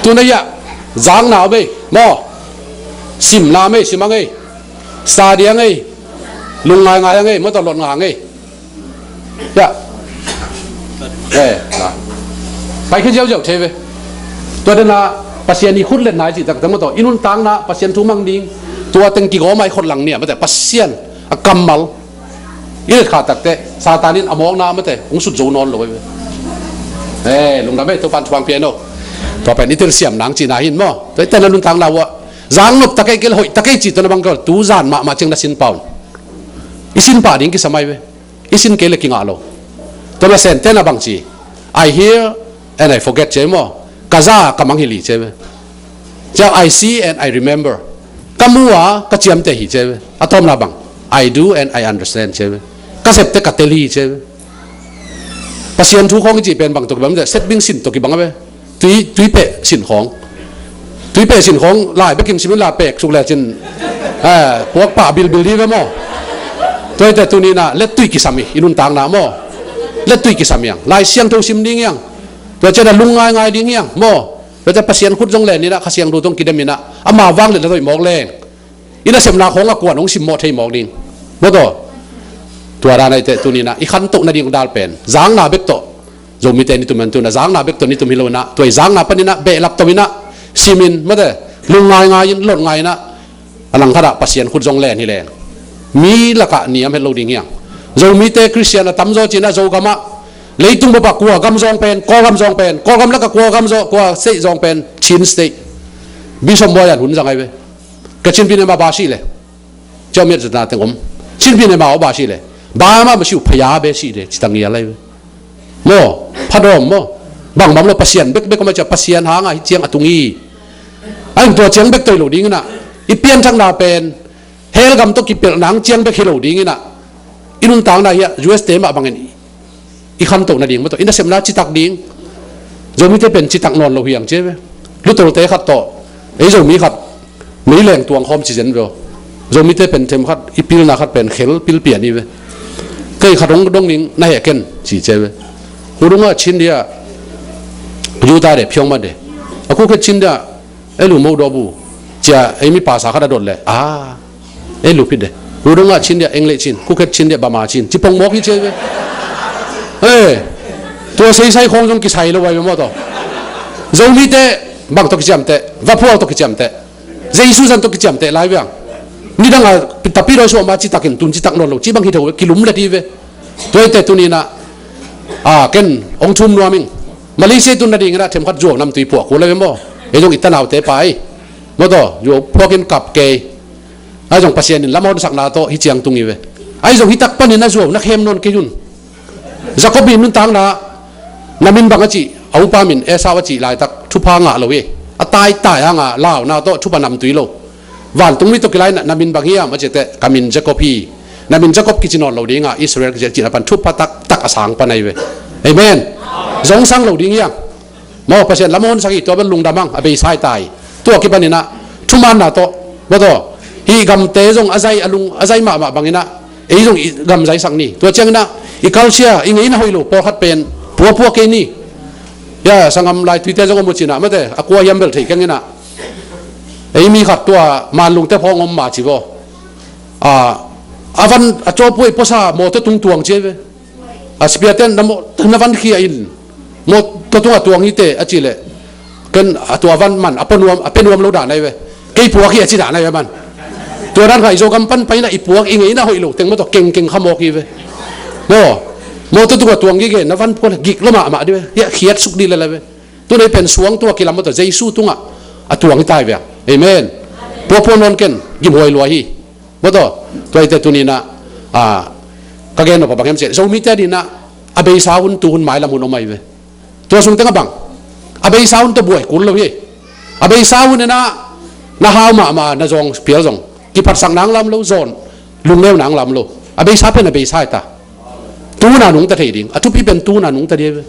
Tu na ya, zang na bei, maw. Sim na mei, sim a ngei. Sa dia ngei. Lung ngai ngai a ngei, maw ta lot nga ngei. Ya. Eh, na. Pai khia ziauziau thei ve. Tua dena Pasian i khut let nai cih taktak maw taw. I nuntakna Pasian thu mang ding. Tua teng kigawm a i khut lang nia. Mate Pasian a kammal i let kha takteh Satan in a mawkna mate hong sut zo nawn lo ei ve. Eh, lungdam ei, Topan thupha pia in aw. Tua pen i telsiam nang cihna hi maw. Tua i tena nuntakna uh ah zang nop tak ei, kei le hoih tak ei cih tawh na bang kei, tu zan mahmah ciang na sin pah un. I sin pah ding kisam ei ve. I sin kei le kingah lo. Tua na Sentehna bang ci, "I hear and I forget," ci ei maw. "Ka za ka mangngilh hi," ci ei ve. Ciang, "I see and I remember." Ka mu a ka ciamteh hi ci ei ve. A tawpna bang, "I do and I understand," ci ei ve. Ka septe ka tel hi ci ei ve. Pasian thu khawng i cih pen bang tawh kibang, sepbing sin tawh kibang a ve. Tui, tuipeh sin khawng. Tuipeh sin khawng lai bekin simin la pek suk lecin, eh, puak pah bilbil ding ve maw. Tua i teh tuni in ah lettui kisam hi, i nuntakna maw. Lettui kisam hi hang. Lai Siangtho sim ding hi hang. Tua ciang a lungngaingai ding hi hang maw. Tua ciang Pasian khut zong len in ah, Kha Siangtho zong kidem in ah, ama vang le na doih mawk leng i nasepna khawng a kuan hong simmawh thei mawk ding. Maw taw. Tua dan a i teh tuni in ah i khantoh nading dal pen zakna bek tawh. Zomite ni tum an tun a zakna bek tawh ni tum hi lo in ah, tua i zakna panin ah behlap to in ah, simin, maw te, lungngaingai in, lotngai in ah, a langkhat ah Pasian khut zong len hi leng, mi lakah niam het lo ding hi hang. Zomite Khristian a tamzaw ci in ah, Zogam ah, leitung bup ah kua gam zawng pen, Kawlgam zawng pen, Kawlgam lakah kua gam zawng, kua state zawng pen, Chin State. Bishop Boyan hun zang ei ve. Ka Chin pi ne ma ba si le. Ciau miat zatna teng om. Chin pi ne ma ba si le. Ba ma ma siu phaya be si de, ci tang ngial ei ve. Maw, phadawm maw. Bangbang lo Pasian bekbek om a cia, Pasian hang a hi ciang a tung hi. A hi tua ciang bek tawh hi lo ding in ah, i pianthakna pen hell gam tawh kipelh nang ciang bek hi lo ding in ah, i nuntakna hi a, U S te mah bangin i khantoh nading maw taw, i nasepna citak ding. Zomite pen citak nawn lo hi hang ci ei ve. Lutolte khat tawh, ei Zomi khat meileng tuang khawm ci zen ve aw. Zomite pen themkhat, i pilna khat pen khel pil pian hi ve. Kei khat hong dong ning, na heh ken, ci ci ei ve. Hu dung ah Chin dia, Utah de, Phiawngman de. A khu khet Chin dia, ei lu mo dawbu, cia ei mi pasa khat a dot le. Ah, ei lu phit de. Hu dung ah Chin dia, English Chin, khu khet Chin dia, Bama Chin. Ci pong mawk hi ci ei ve. Eh, tua seisai khawng zong kisai lo ei ve maw taw. Zomite bang tawh kiciamteh, vaphual tawh kiciamteh, Jesu zan tawh kiciamteh lai viang. Nidang a tapi dawi suah ma citakin tun citak nawn lo, ci bang hi tho ve, kilum let hi ve. Tua i teh tuni in ah, a, ken hong thum nuam ing. Malaysia tun nading in ah themkhat zuau namtui puak kul ei ve maw. Ei zong i tanaute pai. Maw taw, zuau puakin kap kei. Ai zong Pasian in lamhonsakna tawh hi ciang tung hi ve. Ai zong hi tak panin a zuau na khem nawn kei un. Jacob i nuntakna, na min bang a cih, a upa min Esau a cih laitak thupha ngah lo hi. A taitai hang a launa tawh thupha namtui lo. Vantung mi tawh kilai in ah, na min bang hiam a cih teh, ka min Jacob hi. Na min Jacob kici nawn lo ding a, Israel kici a, cihna pan thupha taktak a sang pan ei ve. Amen. Zong sang lo ding hiam. Maw, Pasian lamhonsak hi, tua bel lungdam hang, a beisa hi ta hi. Tua kipan in ah, thumaanna tawh, maw taw, hih gamte zong a zai, a lung, a zai mahmah bang in ah, ei zong i gam zaisak ni. Tua ciang in ah, i culture, i ngeina hoih lo pawlkhat pen puapua kei ni. Ya, sanggam Laituite zong om uh ci in ah, maw te, a kua hiam bel thei keng in ah. Ei mi khat tua Manlungte phawng om ma ci vaw. A, a van, a cawpuai puasa mawtaw tung tuang ci ei ve. A sipiaten na maw, na van khia in, mawtaw tungah tuang hi teh a cih leh, ken a tua van man a pua nuam, a pia nuam lo dan ei ve. Kei puak hi a ci dan ei ve man. Tua dan kha i Zogam pan pai in ah i puak, i ngeina hoih lo teng maw taw kengkeng kha mawk hi ve. Maw, mawtaw tungah tuang gige, na van pua le gik lo mahmah dih ve. Hiah khiat suk dih lel ei ve. Tun ei pen suang tua kilam maw taw Jesu tungah a tuang hi ta hi ve. Amen. Puapua nawn ken, gimhuai lua hi. Maw taw, tua i teh tuni in ah, a, ka gen nop a bang hiam cih leh, Zomite ading in ah, a beisa hun, tu hun, mailam hun om ei ve. Tua sung teng a bang, a beisa hun tawh buai kul lo hi. A beisa hun in ah, na hau mahmah, na zawng pial zong kiphatsak nang lam lo, zawn lungneu nang lam lo. A beisa pen a beisa hi ta. Tu hun a nungta thei ding. A thupi pen tu hun a nungta ding ei ve.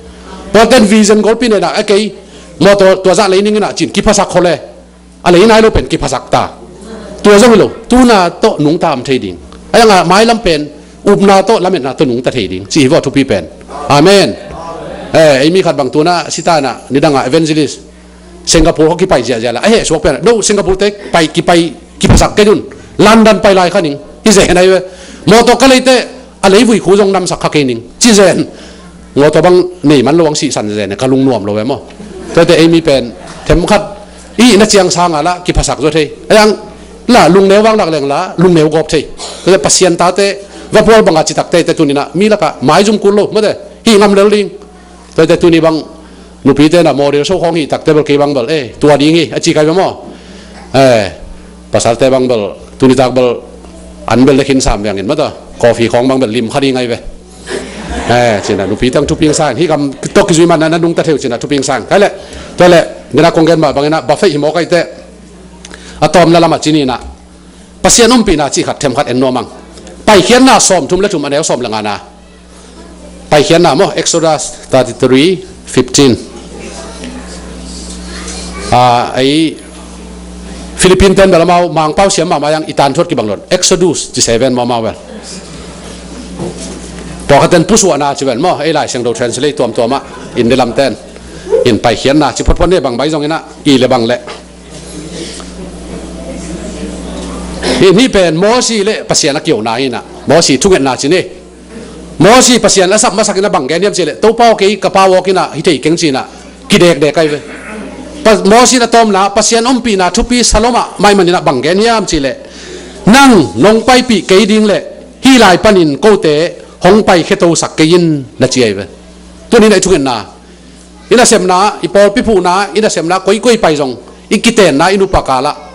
Pawlten vision golpi nei in ah, a kei, maw taw, tua zah lei ning in ah cin kiphasak khol e. A lei nai lo pen kiphasak ta. Tua zong hi lo, tu hun a tawh nungta om thei ding. A yang a mailam pen upna tawh, lametna tawh nungta thei ding. Cih hi vaw thupi pen. Amen. Eh, ei mi khat bang tu in ah, sita in ah, nidang a evangelist Singapore khawng kipai ziahziah la. A heh suak pen, no, Singapore te pai, kipai, kiphasak kei un. London pai lai kha ning. Hi zen ei ve. Mawtaw ka lei teh, a leivui khu zong namsak kha kei ning. Ci zen. Mawtaw bang nei man lo ang sihsan zen, ka lungnuam lo ve maw. Tua i teh ei mi pen, themkhat, i na ciang sang a lah, kiphasak zaw thei. A yang, La lungneu vang lak leng la lungneu gawp thei. Tua te Pasian tate va pual banga citak teite tuninah mi lakah maizum kul lo mate, hi ngam lel ding. Tua te tuni bang nupite na model so khawng hi takte bel kei bang bel eh tua ding hi a ci kai ve maw? Eh, pasalte bang bel tunitak bel an bel le khin sam vengin mata coffee khawng bang bel lim kha ding ai ve. Eh, cina nupi tang thuping sang hi kam tok kizui man na nungta theu cina thuping sang kai le. Tua le nina kong gen mah banginah buffet hi maw kaite. A tawmna lamah cininah Pasian ompihna cih khat themkhat en nuam ang. Paikhiatna sawm thum le thum a neu sawm le ngana. Paikhiatna maw, Exodus thirty-three fifteen. Ah, ei Philippine ten bel amau mangpau siam mahmah yang i tan thuat kibang lon Exodus ci seven maw amau bel. Pawlkhatten pusuahna ci bel maw, ei Lai Siangtho translate tuamtuamah in le lamten in Paikhiatna ci photphot ne bang bai zonginah i le bang le. Hih, hih pen Mosi le Pasian a kiona hinah Mosi thungetna ci ni. Mosi Pasian a sap masakinah bang gen hiam cihleh Topa aw kei ka pa awkinah hi thei keng cinah kidekdek ai ve. Mosi na tawmna Pasian ompihna thupi salomah mai maninah bang gen hiam cihleh nang nong paipih kei ding le hih lai panin kote hong pai khetosak kei in na ci ai ve. Tuninah i thungetna i nasemna, i pawlpi phuhna, i nasemna koikoi pai zong i kitenna i nupa kalah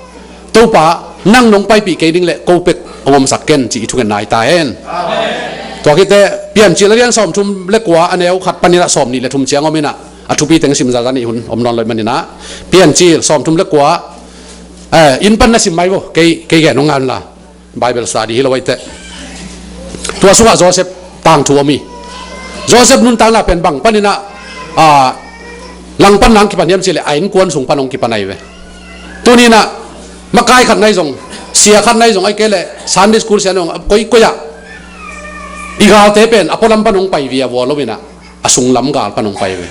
Topa nang nong paipih kei ding le ko pek hong omsak ken ci i thungetna hi ta hen. Tua khite Piancil a lian sawm thum le kua a neu khat paninah sawm nih le thum ciang ominah a thupi teng sim zazan i hun om nawn loih maninah Piancil sawm thum le kua, eh, in pan na sim mai vo kei, kei gen hong ngan la. Bible study hi lo aite. Tua sungah Joseph tangthu om hi. Joseph nuntakna pen bang paninah, ah, langpan nang kipan hiam cihleh a innkuan sung pan hong kipan ai ve. Tuninah makai khat nai zong, sia khat nai zong ai kei leh Sunday school sia nai zong koikoi ah i galte pen a pualam pan hong pai via vua loinah a sunglam gal pan hong pai ve.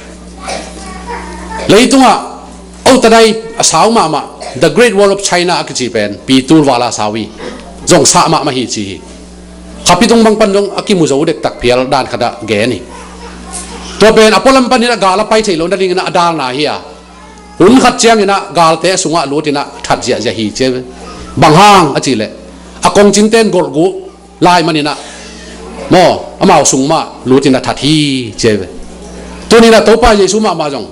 Leitungah otadai a sau mahmah The Great Wall of China a kici pen pi tul vala sau hi. Zong sah mahmah hi ci hi. Khapi tung bang pan zong a kimu zo dektak phial dan khatah gen hi. Tua pen a pualam paninah gal a pai thei lo nadinginah a dalna hi a hun khat cianginah galte a sungah lutinah that ziahziah hi ci ve. Bang hang a cihleh a kongcingten golhguh lai maninah maw amau sung mah lutin a that hi ci ai ve. Tuninah Topa Jesu mahmah zong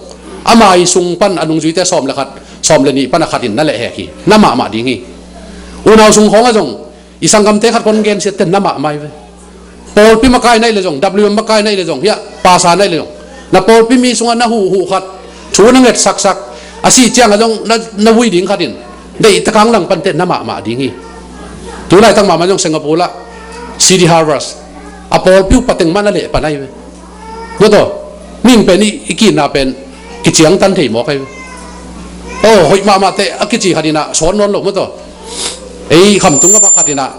ama i sung pan a nungzuite sawm le khat, sawm le nih pan a khat in na lehhek hi. Na mahmah ding hi. Unau sung khawngah zong i sanggamte khat kon gensiatte na mahmah ai ve. Pawlpi makai naih le zong, W M makai naih le zong, hiah pasa naih le zong na pawlpi mi sungah na huhhuh khat thu na ngetsaksak a sih ciangah zong na, na vui ding khat in deihtakang langpante na mahmah ding hi. Tulaitak mahmah zong Singapore lah City Harvest a pawlpi uh pateng mah na lehpan ai ve. Mataw, ning pen i, i kinna pen kiciangtan thei mawk ai ve. Aw hoih mahmahte a kici khatinah sawn nawn lo mataw. Ei khamtung a bak khatinah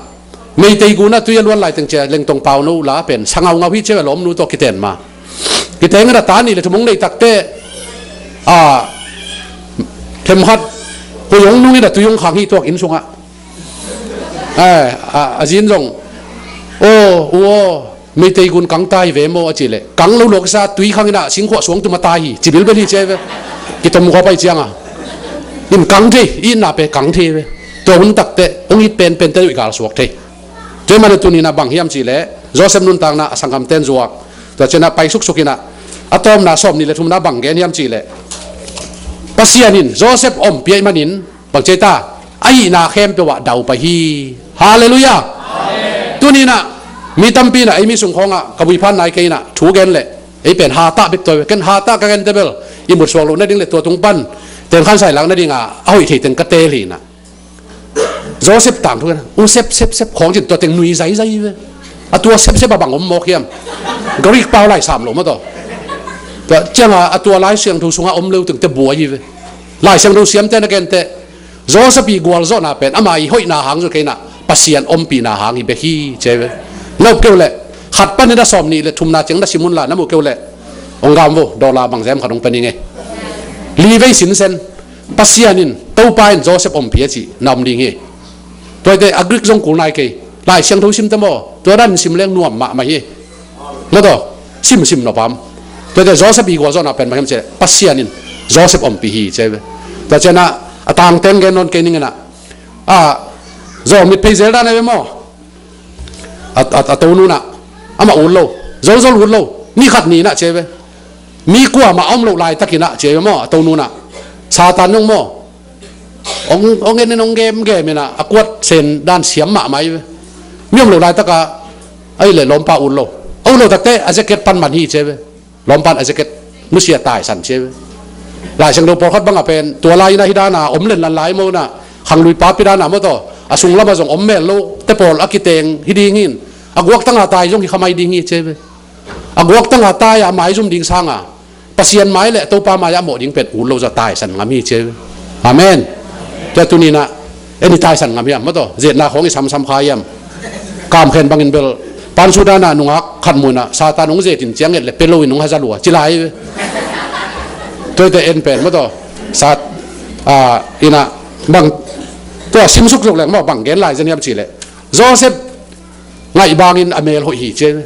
Meitei gunah tui a luan laiteng cia lengtong pau no la pen sangaungau hi cia a lawmnu tawh kiten ma. Kiteng in a ta nih le thum hong neih takte a themkhat koi hong nung in a tui hong khang hi tuak inn sungah. A zin zong aw u aw Meitei gun kang ta hi ve maw a cih leh kang lo luak sa tui khang in a singkhuah suang tum a ta hi ci bilbel hi cia ve. Kitom khua pai cianga in kang thei i itna pe kang thei ve. Tua hun takte hong it penpente nuih gal suak thei. Tua hi man a tuninah bang hiam cihleh Joseph nuntakna a sanggamten zuak. Tua cianah pai suksuk inah a tawpna sawm nih le thumna bang gen hiam cihleh Pasian in Joseph ompih ahih manin bang ciai ta ahihna khempeuh ah dau pai hi. Halleluiah. Tuninah mi tampi inah ei mi sung khawngah ka buiphan nai kei inah thu gen leh ei pen hatah bek tua ken hatah ka gente bel i mutsuak loh nading le tua tung pan ten khan sai lak nadinga a hoih thei teng ka teel hi inah Joseph tangthu kena u sep sep sep khawng cin tua teng nui zaizai ve. A tua sep sep a bang om mawk hiam? Greek pau lai sam lo maw taw. Tua cianga a tua Lai Siangtho sunga om leu tengte buai hi ve. Lai Siangtho siamte na gente Joseph i gualzawhna pen ama i hoihna hang zut keinah Pasian ompihna hang hi bek hi cia ve. Na up keu leh khat panin a sawm nih le thumna ciang na sim unla na muh keu leh hong gam vo dollar bang zem khat hong pe ning e. Li vei sinsen Pasian in Topa in Joseph ompih a cih na om ding hi. Tuate a Greek zong kul nai kei Lai Siangtho simte maw tua dan sim leng nuam mahmah hi. Maw taw simsim nopam. Tuate Joseph i gualzawhna pen bang hiam ciah Pasian in Joseph ompih hi cia ve. Tua cianah a tangteng gen nawn kei ninginah a Zawh mit phei zel dan a ve maw? A, a, a tonunah amah ut lo, zolzol ut lo, ni khat ninah ci a ve. Mi kuamah a om loh laitakinah ci a ve maw? A tonunah Satan nung maw? Ong, ong en in ong gemgem inah a kuat sen dan siam mahmah i ve. Mi om loh laitaka ahi le lawmpa ut lo. A ut lo takte a jacket pan man hi ci a ve. Lawmpan a jacket nusia taisan ci a ve. Lai Siangtho pawlkhat bangah pen tua lai inah hi dana om lenlan lai maw inah khanglui papi dana maw taw a sunglamah zong om mel lo te pawl a kiteng hi ding hin a guaktanga tai zong hi khamai ding hi ci a ve. A guaktanga tai a maizum ding sanga Pasian mai le Topa mai-ah mawh ding pen ut lo zaw taisan ngam hi ci a ve. Amen. Tua tuninah en i taisan ngam hiam maw taw? Ziatna khawng i samsam kha hiam? Kamkhen bangin bel pansu dana nungak khat munah Satan hong zetin ciang et le pe loin hong haza lua ci lai ve. Tuaite en pen maw taw? Sat a inah bang tua simsuk zok leng maw bang gen lai zen hiam ci le Joseph ngaih bangin a mel hoih hi ci a ve.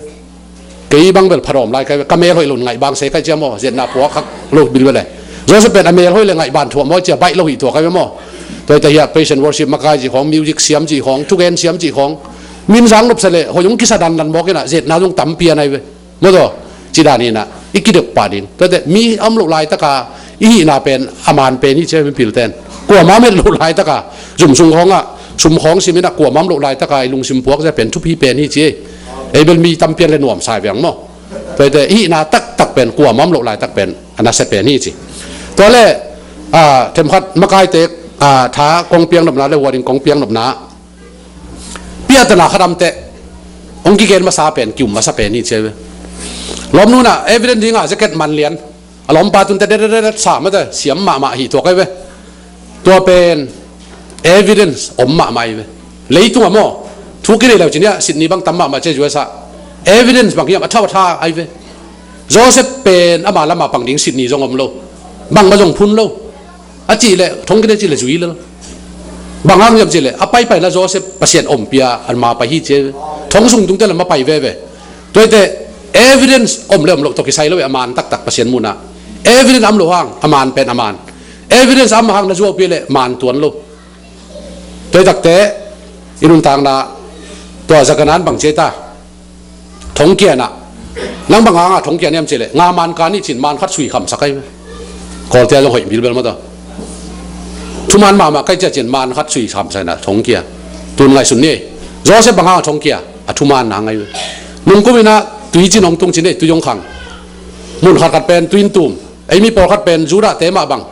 Kei bang bel phadawm lai kai ve, ka mel hoih lo ngaih bang sei kai ciam aw, ziatna puak khak lo bil bele. Joseph pen a mel hoih le ngaih ban thuah maw cia baih lo hi tua kai ve maw? Tua hi ta hiah praise and worship makai ci khawng, music siam ci khawng, thugen siam ci khawng, min zang nopsa le hoih hong kisa dandan mawk inah ziatna zong tampi a nai ve. Maw taw? Ci dan inah i kidek pah ding. Tuate mi a om loh laitaka i hihna pen a man pen hi ci a ve, mipilten. Kuamah om het loh laitaka zum sung khawngah sum khawng sim inah kuamah om loh laitaka i lungsim puak zia pen thupi pen hi ci. Ei bel mi tampian le nuamsa i veng maw? Tuate i hihna taktak pen kuamah om loh laitak pen a nasia pen hi ci. Tua le a, themkhat makaite a, tha kong piang nopna le huading kong piang nopna piatana khadamte hong kigen masa pen kium masa pen hi ci a ve. Lawmnunah evidence dinga jacket man lian a lawmpa tunte dedededet sa mate siam mahmah hi tuak a ve. Tua pen evidence om mahmah hi ve. Leitungah maw thu kinei leu ciniah Sydney bang tam mahmah ci a U S ah evidence bang hiam a thau a tha ahi ve. Joseph pen ama lama pang ding Sydney zong om lo. Bangmah zong phun lo. A cih leh thong kine cih leh zui lel. Bang hang hiam cih leh a paipaina Joseph Pasian ompia an ma pai hi ci a ve. Thong sung tungte le ma pai veve. Tuaite evidence om le om loh tawh kisai lo ve, a man taktak Pasian munah evidence am lo hang a man pen a man. Evidence am hang na zuaupi le man tuan lo. Tuaitakte i nuntakna tua zakanan bang ci a ta. Thongkianah nang bang hanga thongkian hiam cih leh nga man ka nih cin man khat sui khamsak ahi ve. Kawltea zong hoih bilbel maw taw? Thuman mahmah kai cia cin man khat sui khamsak inah thongkia. Tun ngaihsun ni. Joseph bang hanga thongkia a thuman nang ahi ve. Nungkum inah tui cin hong tung cin ei tui hong khang. Mun khatkhat pen tui in tum. Ei mi pawlkhat pen Judahte mah bang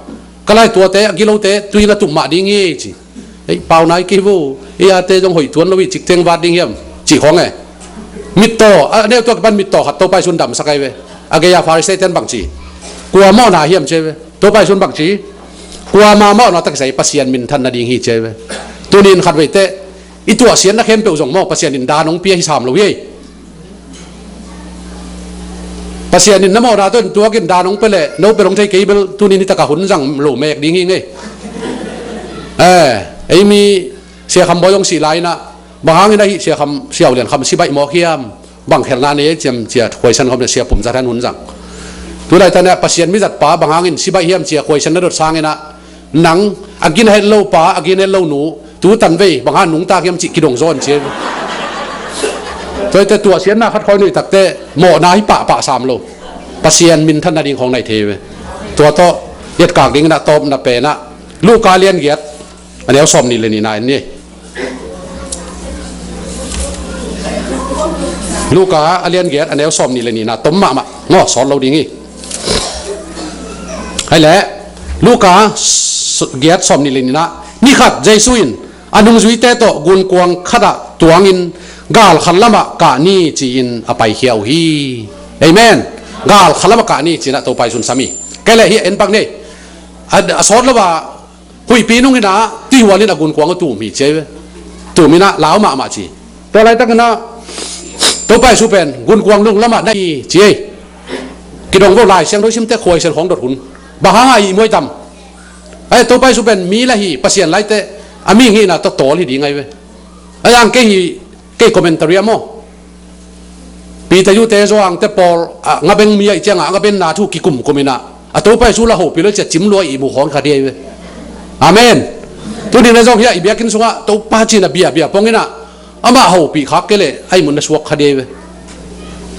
ka lai tuate a gilote tui in a tum mah ding hi ci. Ei pau nai kei vo, ei ate zong hoih tuan lo hi, cikteng vat ding hiam cih khawng e. Mittaw a neu tua kipan mittaw khat Topa Jesu'n damsak ahi ve. A gei-a Pharisee ten bang ci? Kua mawhna hiam ci ahi ve. Topa Jesu'n bang ci? Kua ma mawhna takisai Pasian minthan nading hi ci ahi ve. Tunin khat veite i tuahsiatna khempeuh zong maw Pasian in dan hong pia hi sam lo hi. Pasian in na mawhna tawh in tuakin dan hong pia leh no pia hong thei kei bel tunin hitakah hun zang lo mek ding hi ngei. Eh, ei mi Sia Kham Bawi hong sih lai inah bang hangin ahi Sia Kham, Sia U Lian Kham sibaih mawk hiam? Bang khelna nei ei ciam cia khuaisan khawm le Sia Pum Zat han hun zang. Tulaitan ah Pasian mizatpa bang hangin sibaih hiam cia khuaisan na dot sanginah nang a gin a het lo pa, a gin a het lo nu, tu tanvei bang hang nungtak hiam cih kidong zawn ci. Tuaite tuahsiatna khat khawi nuih takte mawhna hi pahpah sam lo. Pasian minthan nading khawng nai thei ve. Tua tawh etkak dinginah tawpna penah Luka lian giat a neu sawm nih le nihna en ni. Luka a lian giat a neu sawm nih le nihna tom mahmah ngaw sawt lo ding hi. Hai leh Luka giat sawm nih le nihna, ni khat Jesu in a nungzuite tawh gunkuang khatah tuangin galkhat lamah kah ni ci-in a paikhia uh hi. Amen. Galkhat lamah kah ni ci-in ah Topa Jesu'n sam hi. Kei leh hi en pak ni. A, a sawt lo a huihpi nung inah tuihual in a gunkuang a tum hi ci ahi ve. Tum inah lau mahmah ci. Tua laitakinah Topa Jesu pen gunkuang nung lamah na hi ci ei. Kidong vo Lai Siangtho simte khuaisen khawng dot hun. Bang hanga i muai tam? Ai Topa Jesu pen mi la hi Pasian laite a mi ngihna tawh tawl hi ding ahi ve. Ai ang kei hi kei commentary a maw? Peter Yute Zawangte pawl a ngabeng mi aih ciangah a ngabenna thu kikumkum inah a Topa Jesu la hopih lo cia cim lua i muh khawng kha di ahi ve. Amen. Tuni na zong hiah i biakinn sungah Topa cina biabia pong inah amah hopih khak kei leh a i mun na suak kha dei ve.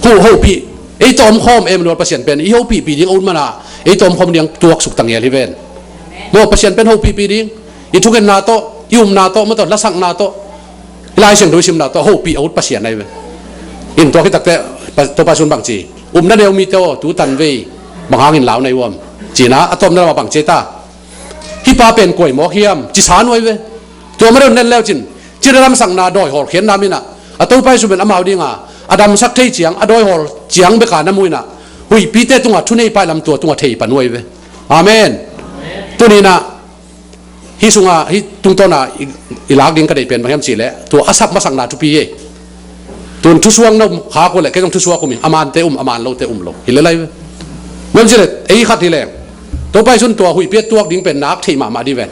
Hu hopih, ei tawh omkhawm Emmanuel Pasian pen i hopihpih ding a ut mana ei tawh omkhawm ding tuaksuk tangial hi ven. Maw Pasian pen hopihpih ding, i thugenna tawh, i umna tawh, maw tawh, lasakna tawh, i Lai Siangtho i simna tawh hopih a ut Pasian ahi ve. In tuak hi takte Topa sun bangci, umna neu mite aw, tu tanvei bang hangin lau na hi uam? Cina a tawmna lamah bangci ta, hih pa pen kua i mawk hiam? Ci sa nuai ve. Tua mah deuh nen leu cin, cina damsakna dawi hawl khian nam inah a Topa i sun pen amau dinga a damsak thei ciang, a dawi hawl ciang beka na mu inah huihpite tungah thunei pai lam tua tungah thei pan uai ve. Amen. Tuni inah hih sungah hih tungtawna i, i lak ding ka deih pen bang hiam cihleh tua a sap masakna thupi hi. Tun thusuak na um khak uh leh kei zong thusuak um hi. A mante um, a man lote um lo hi lelai ve. Bang hiam cihleh ei khat hi leng Topa i sun tua huihpi a tuak ding pen nak theih mahmah dih ven.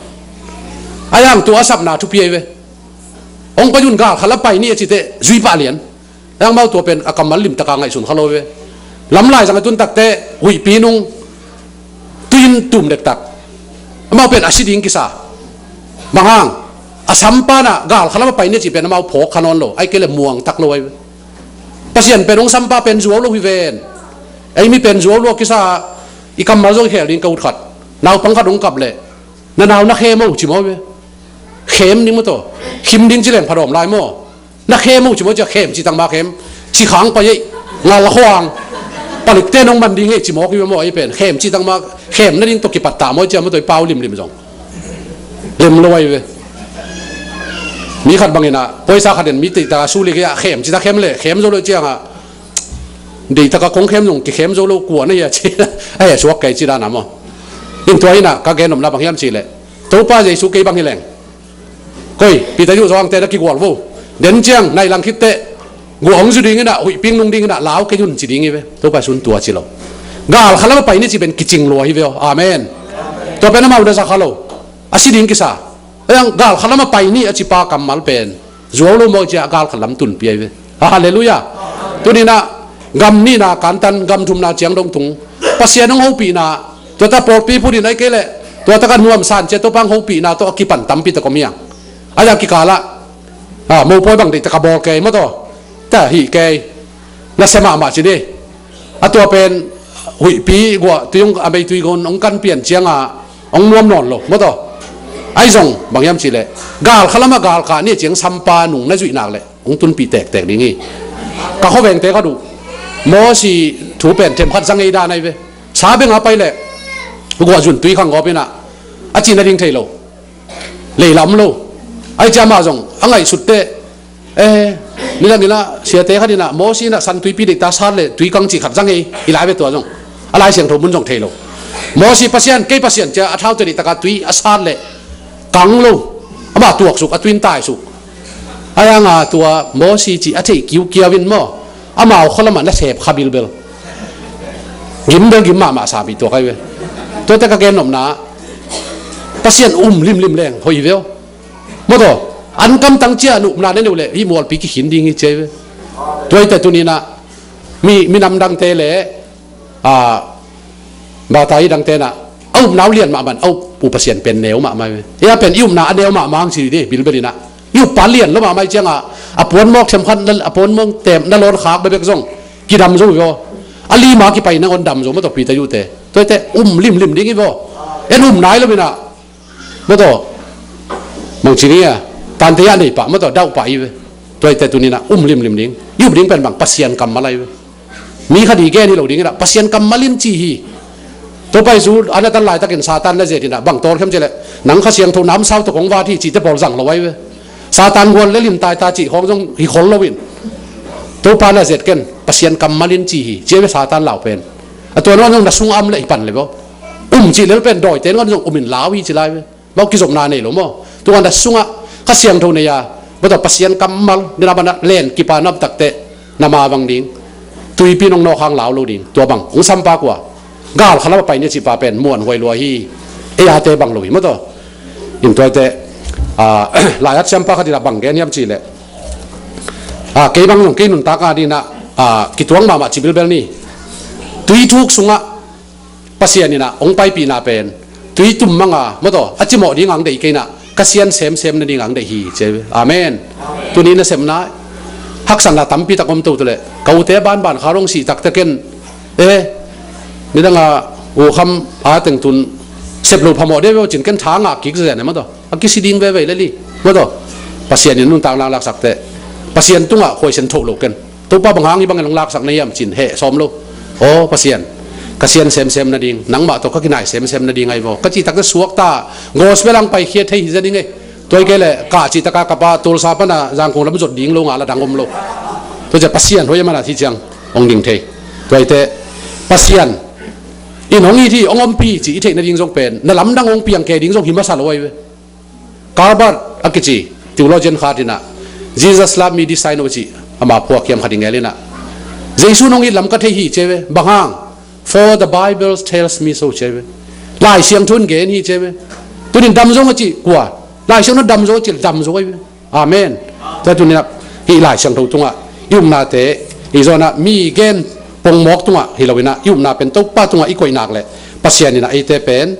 A yang tua a sapna thupi ahi ve. Hong pai un, galkhal a pai ni a cite zui pah lian. Yang mau tua pen a kammal limtaka ngaihsun kha lo ve. Lamlai zang a tun takte huihpi nung tuin tum dektak. Amau pen a si ding kisa. Bang hang? A sampa na galkhalam a pai ni a cih pen amau phawk kha nawn lo, ai kei le muang tak lo ai ve. Pasian pen hong sampa pen zuau lo hi ven. Ei mi pen zuau lo kisa. I kammal zong i khel ding ka ut khat. Naupang khat hong kap le, na nau na khem o ci maw ve. Khem ding maw taw. Khim ding ci leng phadawm lai maw. Na khem uh ci maw cia, khem ci tang ma khem. Ci khang pai ei. Ngal khuang. Palikte nong man ding ei ci mawk i ve maw ei pen. Khem ci tang ma khem na ding tawh kipat ta maw cia maw taw i pau limlim zong. Lem lo ai ve. Mi khat bangin ah poisa khat in mi tei ta su lik ei ah khem ci ta khem le khem zo lo ciang ah. Deih taka kong khem zong kikhem zo lo kua na hi a ci. Ai a suak kei ci dan a maw. In tua in ah ka gen nopna bang hiam ci le. Topa Jesu kei bang hi leng. Koi, Peter Yu Zawang te na kigual vo. Den ciang, nai lang khit teh. Guah hong zu ding inah, huihping nung ding inah, lau kei un ci ding i ve. Topa sun tua ci lo. Gal khalam a pai ni ci pen kicing lua hi ve aw. Amen. Tua pen amau na za kha lo. A si ding kisa. Ayang gal khalam a pai ni a ci pa kammal pen. Zuau lo maw cia gal khalam tun pia i ve. Halleluia. Tuninah, gam nihna kantan, gam thumna ciang dong tung. Pasian hong hopihna, tua ta pawlpi phunin ai kei leh, tua taka nuam san cia Topa hong hopihna tawh a kipan tampi tak om hiang. Ai a kikalah, a, mopawi bang deih taka bawl kei maw taw. Ta hih kei, na sia mahmah ci ni. A tua pen, huihpi guah, tui hong, a meitui gon, hong kan pian cianga, hong nuam nawn lo, maw taw. Ai zong, bang hiam ci leh, gal khalam a gal kha ni ciang sampa nung na zuih nak leh. Hong tunpih tektek ding hi. Ka khuavengte khat uh Mosi thu pen themkhat za ngei dan ahi ve. Sa benga pai leh guahzun tui khang gawp inah a cihna ding thei lo. Leila om lo. Ai cia mah zong a ngaihsut teh. Eh, nila nila siate khat inah Mosi inah san tuipi deihta sat leh tui kang cih khat za ngei i lai ve tua zong. A Lai Siangtho mun zong thei lo. Mosi Pasian, kei Pasian cia a thaute deihtaka tui a sat leh kang lo. Amah tuaksuk, a tuin taisuk. Ai anga tua Mosi ci a theih kiukiau in maw, amau khualamah na sep kha bilbel. Gim bel gim mahmah sa mi tua kai ve. Tuate ka gen nopna Pasian um limlim leng hoih veo. Maw taw, an kamtang cia nupna na neu leh hih mualpi kikhin ding hi cia hi ve. Tuaite tuninah mi, minam dangte leh a, bata i dang tenah a upna uh lian mahmah, a up uh Pasian pen neu mahmah ve. Ia pen i upna a neu mahmah ang ci dih bilbel inah i uppa lian lo mahmah i ciangah a puanmawk themkhat, a puanmawk tem na lawn khak bebek zong kidam zo i vaw. A lima kipai nangon dam zo maw taw Peter Yu te. Tuaite um limlim ding i vaw. En um nai lo minah. Maw taw, bangci ni a, tante a nei pah maw taw, dauh pah hi ve. Tuaite tuninah um limlim ding. I up ding pen bang Pasian kammal ahi ve. Mi khat i gen hi lo ding inah Pasian kammal in ci hi. Topa Jesu a na tan laitakin Satan na zet inah bang tawl khem ci leh, nang Kha Siangtho namsau tawh kong vat hi cihte pawl zang lo ahi ve. Satan gual le lim taita cih khawng zong hi khol lo in. Topa na zet ken Pasian kammal in ci hi. Ci ahi ve Satan lau pen. A tua nuan zong na sung am le hi pan le bo. Um cih lel pen dawite nuan zong um in lau hi ci lai ve. Mau kizopna nei lo maw? Tua na sungah Kha Siangtho nei a, maw taw Pasian kammal nina bana len kipa na om takteh na mavang ding. Tuipi nong nawkhang lau lo ding. Tua bang hong sampa kua? Gal khalam a pai ni a cihpa pen muanhuai lua hi. Ei ate bang lo hi maw taw. In tuaite, a, laiat siampa khat inah bang gen hiam cih leh, a, kei bang zong kei nuntak a dinah, a, kituang mahmah ci bilbel ni. Tui thuk sungah Pasian inah hong paipihna pen tui tum manga maw taw a cimawh ding ang deih kei inah Ka sian semsem nading ang deih hi ci. Amen. Tuni nasepna haksatna tampi tak om to tu le ka ute banban kha rong sih takte ken, e, midang a u kham a teng tun sep lo phamawh de veu cin ken tha ngah kik zen e maw taw. A kisi ding veve le li maw taw. Pasian in nuntak nang laksakte Pasian tungah khuaisen thoh lo ken. Topa bang hang hi bangin hong laksak na hiam cin heh sawm lo. Aw Pasian, ka sian semsem nading, nangmah tawh ka kinai semsem nading ahi vaw ka cih takte suakta gospel ang paikhia thei hi za ding e. Tua hi kei le kah cih taka kapa Tulsa pana Zangkong lam zot ding lo ngah la dang om lo. Tua ciah Pasian hoih a mana thi ciang hong ding thei. Tua hite Pasian in hong it hi, hong ompih hi cih i theih nading zong pen na lamdang hong piang kei ding zong hi masa lo ahi ve. Calvert a kici theologian khat inah Jesus love me this I know cih ama phuak hiam khat i ngel inah Jesu nong it lam ka thei hi ci ve. Bang hang? For the Bible tells me so ci ve. Lai Siangtho in gen hi ci ve. Tunin dam zo a cih kua? Lai Siangtho dam zo a cih dam zo ahi ve. Amen. Tua tuninah hih Lai Siangtho tungah i upnate i zawnah mi gen pongmawk tungah hi loinah i upna pen Topa tungah i koihnak le Pasian inah eite pen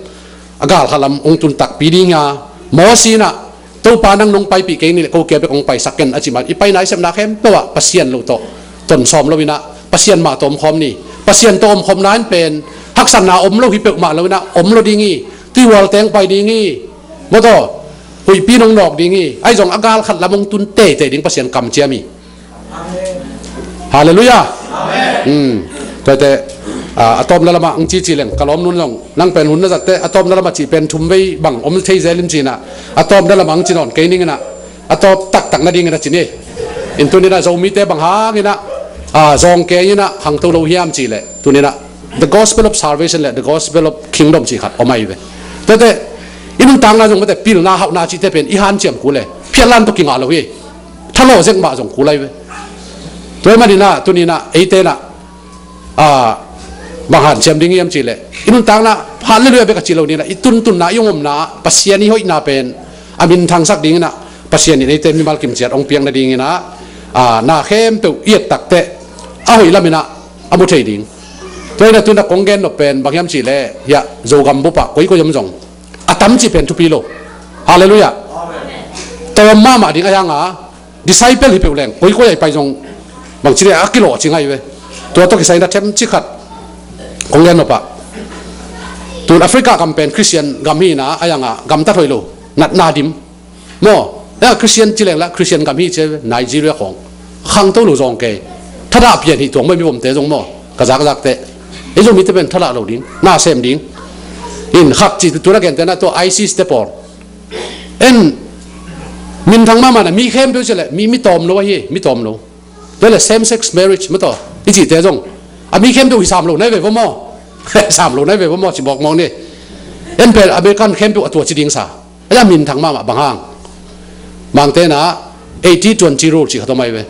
a galkhat lam hong tun takpi ding a, Mosi inah Topa nang nong paipih kei ni le ko kia bek hong paisak ken a cih man i paina i sepna khempeuh ah Pasian lo tawh tonsawm lo inah Pasian mah tawh omkhawm ni. Pasian tawh omkhawmna in pen haksatna om lo hi peuhmah lo inah om lo ding hi. Tuihual teng pai ding hi. Maw taw, huihpi nong nawk ding hi. Ahi zong a galkhat lam hong tun teitei ding Pasian kamciam hi. Halleluiah. Tuate a tawpna lamah ang cici leng ka lawm nun zong nang pen hun na zatte a tawpna lamah cih pen thum vei bang om thei zel in cinah a tawpna lamah ang ci nawn kei ninginah a tawp taktak nadingin a ci ni. In tuninah Zomite bang hanginah zawng kei inah hangto lo hiam cih leh tuninah the gospel of salvation le the gospel of kingdom cih khat om ahi ve. Tuate i nuntakna zong mate pilna hauhna cihte pen i hanciam kul le phiatlan tawh kingah lo hi. Thalawh zek mah zong kul ahi ve. Tua hi maninah tuninah eite inah bang hanciam ding hiam cih leh i nuntakna halleluiah bek a cih lo ninah i tuntunna i hong omna Pasian i hoihna pen a minthangsak dinginah Pasian in eite mimal kimciat hong piang nadinginah na khempeuh i et takte a hoih laminah a mu thei ding. Tua inah tunah kong gen nop pen bang hiam cih leh hiah Zogam bup ah koikoi om zong a tam cih pen thupi lo. Halleluiah. Tawm mahmah ding a hianga disciple hi peuh leng koikoi a i pai zong bang ci le a kilawh ci ngai ve. Tua tawh kisai na them ci khat kong lian nopah tun Africa gam pen Christian gam hi na a hianga gamtat hoih lo natna dim. Maw, a Christian ci leng la Christian gam hi ci ve Nigeria khawng khangto lo zawng kei. Thadah pian hi tuang mai mi vomte zong maw ka zakzakte ei zong mite pen thadah lo ding na sem ding. In khak ci tu na gente na tua ISIS te pawl en minthang mahmah na mi khempeuh ci le mi mi tawm lo ahi mi tawm lo. Tua le same sex marriage mataw i cihte zong a mi khempeuh hi sam lo nai ve vo maw? Sam lo nai ve vo maw ci mawkmawk ni. En pen American khempeuh a tua ci ding sa. A minthang mahmah bang hang? Mangte na eighty twenty rule cih khat om ahi ve.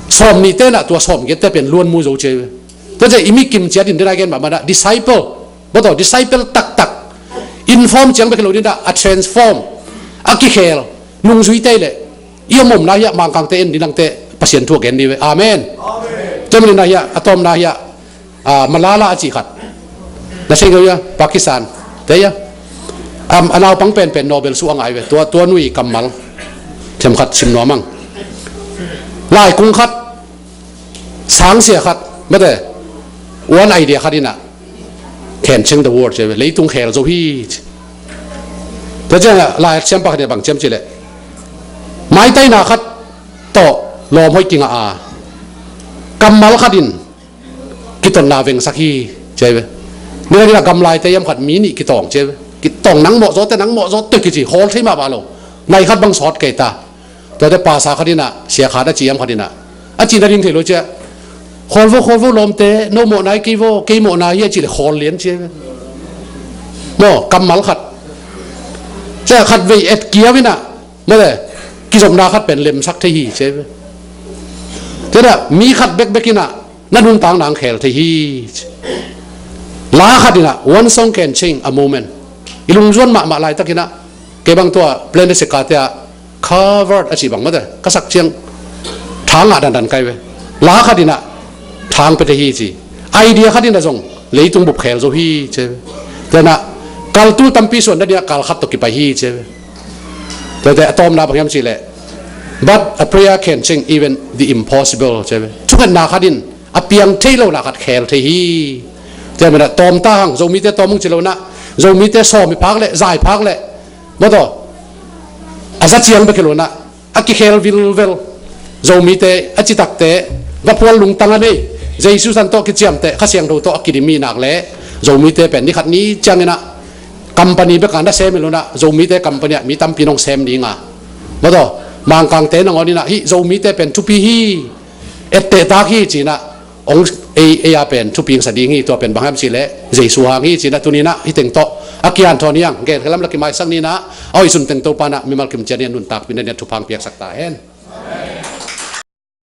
Sawm nihte na tua sawm giatte pen luan mu zo ci ahi ve. Tua ciah i mi kim ciat in dena gen mahmah na disciple mataw disciple taktak inform ciang bek hi lo ding dah a transform a kikhel nungzuite le i om omna hiah Mangkangte en dinangte Pasian thu a gen dih ve. Amen. Tua maninah hiah a tawmna hiah Malala a cih khat na sei ngeu ia Pakistan te ia a naupang penpen Nobel suh a ngai ve. Tua tua nui kammal themkhat sim nuam ang. Laikung khat sangsia khat mate one idea khat inah can change the world ci ve. Leitung khel zo hi ci. Tua ciangah lai siampa khat in bang ciam ci leh maitaina khat tawh lawm hoih kingah a kammal khat in kitonna vengsak hi ci ve. Nidang inah gamlaite iam khat mi nih kitawng ci ve. Kitawng nang mawh zawte nang mawh zawte kici hawl thei mahmah lo. Nai khat bang sawt kei ta. Tuate pasa khat inah sia khat a ci iam khat inah a cihna ding thei lo ciah khawl vo khawl vo lawmte no mawhna hi kei vo kei mawhna hi a cih le khawl lian ci ve. Maw kammal khat ciah khat vei et kiau inah mate kizopna khat pen lemsak thei hi ci ve. Ciah mi khat bekbek inah na nuntak nang khel thei hi. La khat inah one song can change a moment. I lungzuan mahmah laitak inah kei bang tua plane seka te ah covered a cih bang mate ka sak ciang thang ah dandan kai ve. La khat inah thang pete hi ci. Idea khat inah zong leitung bup khel zo hi ci ve. Tena kaltu tampi suan dan inah kal khat tawh kipai hi ci ve. Tua te a tawpna bang hiam cih leh, "But a prayer can change even the impossible," ci ve. Thungetna khat in a piang thei lo na khat khel thei hi. Tua manin ah tawm ta hang, Zomite tawm hang ci lo in ah, Zomite sawm i phak leh, za i phak leh, maw taw, a za ciang bek hi lo in ah, a kikhel vilvel. Zomite a citakte va phual lungtang a nei, Jesu san tawh kiciamteh, Kha Siangtho tawh a kidim i hih nak leh, Zomite pen ni khat ni ciangin ah company bek a na sem hi lo in ah, Zomite company ah mi tampi in hong sem ding a, maw taw, Mangkangte nangawn in ah, "Hih Zomite pen thupi hi, etteh tak hi," ci-in ah hong, ei, ei a pen thupi hong sa ding hi. Tua pen bang hiam cih leh Jesu hang hi ci-in ah, tuni in ah hih teng tawh a kihanthawn hi hang. Gentehna lam la kimaisak ni in ah, a hoih sun teng Topa in ah mimal kim ciat in ah nuntakpih in ah thupha hong piaksak ta hen.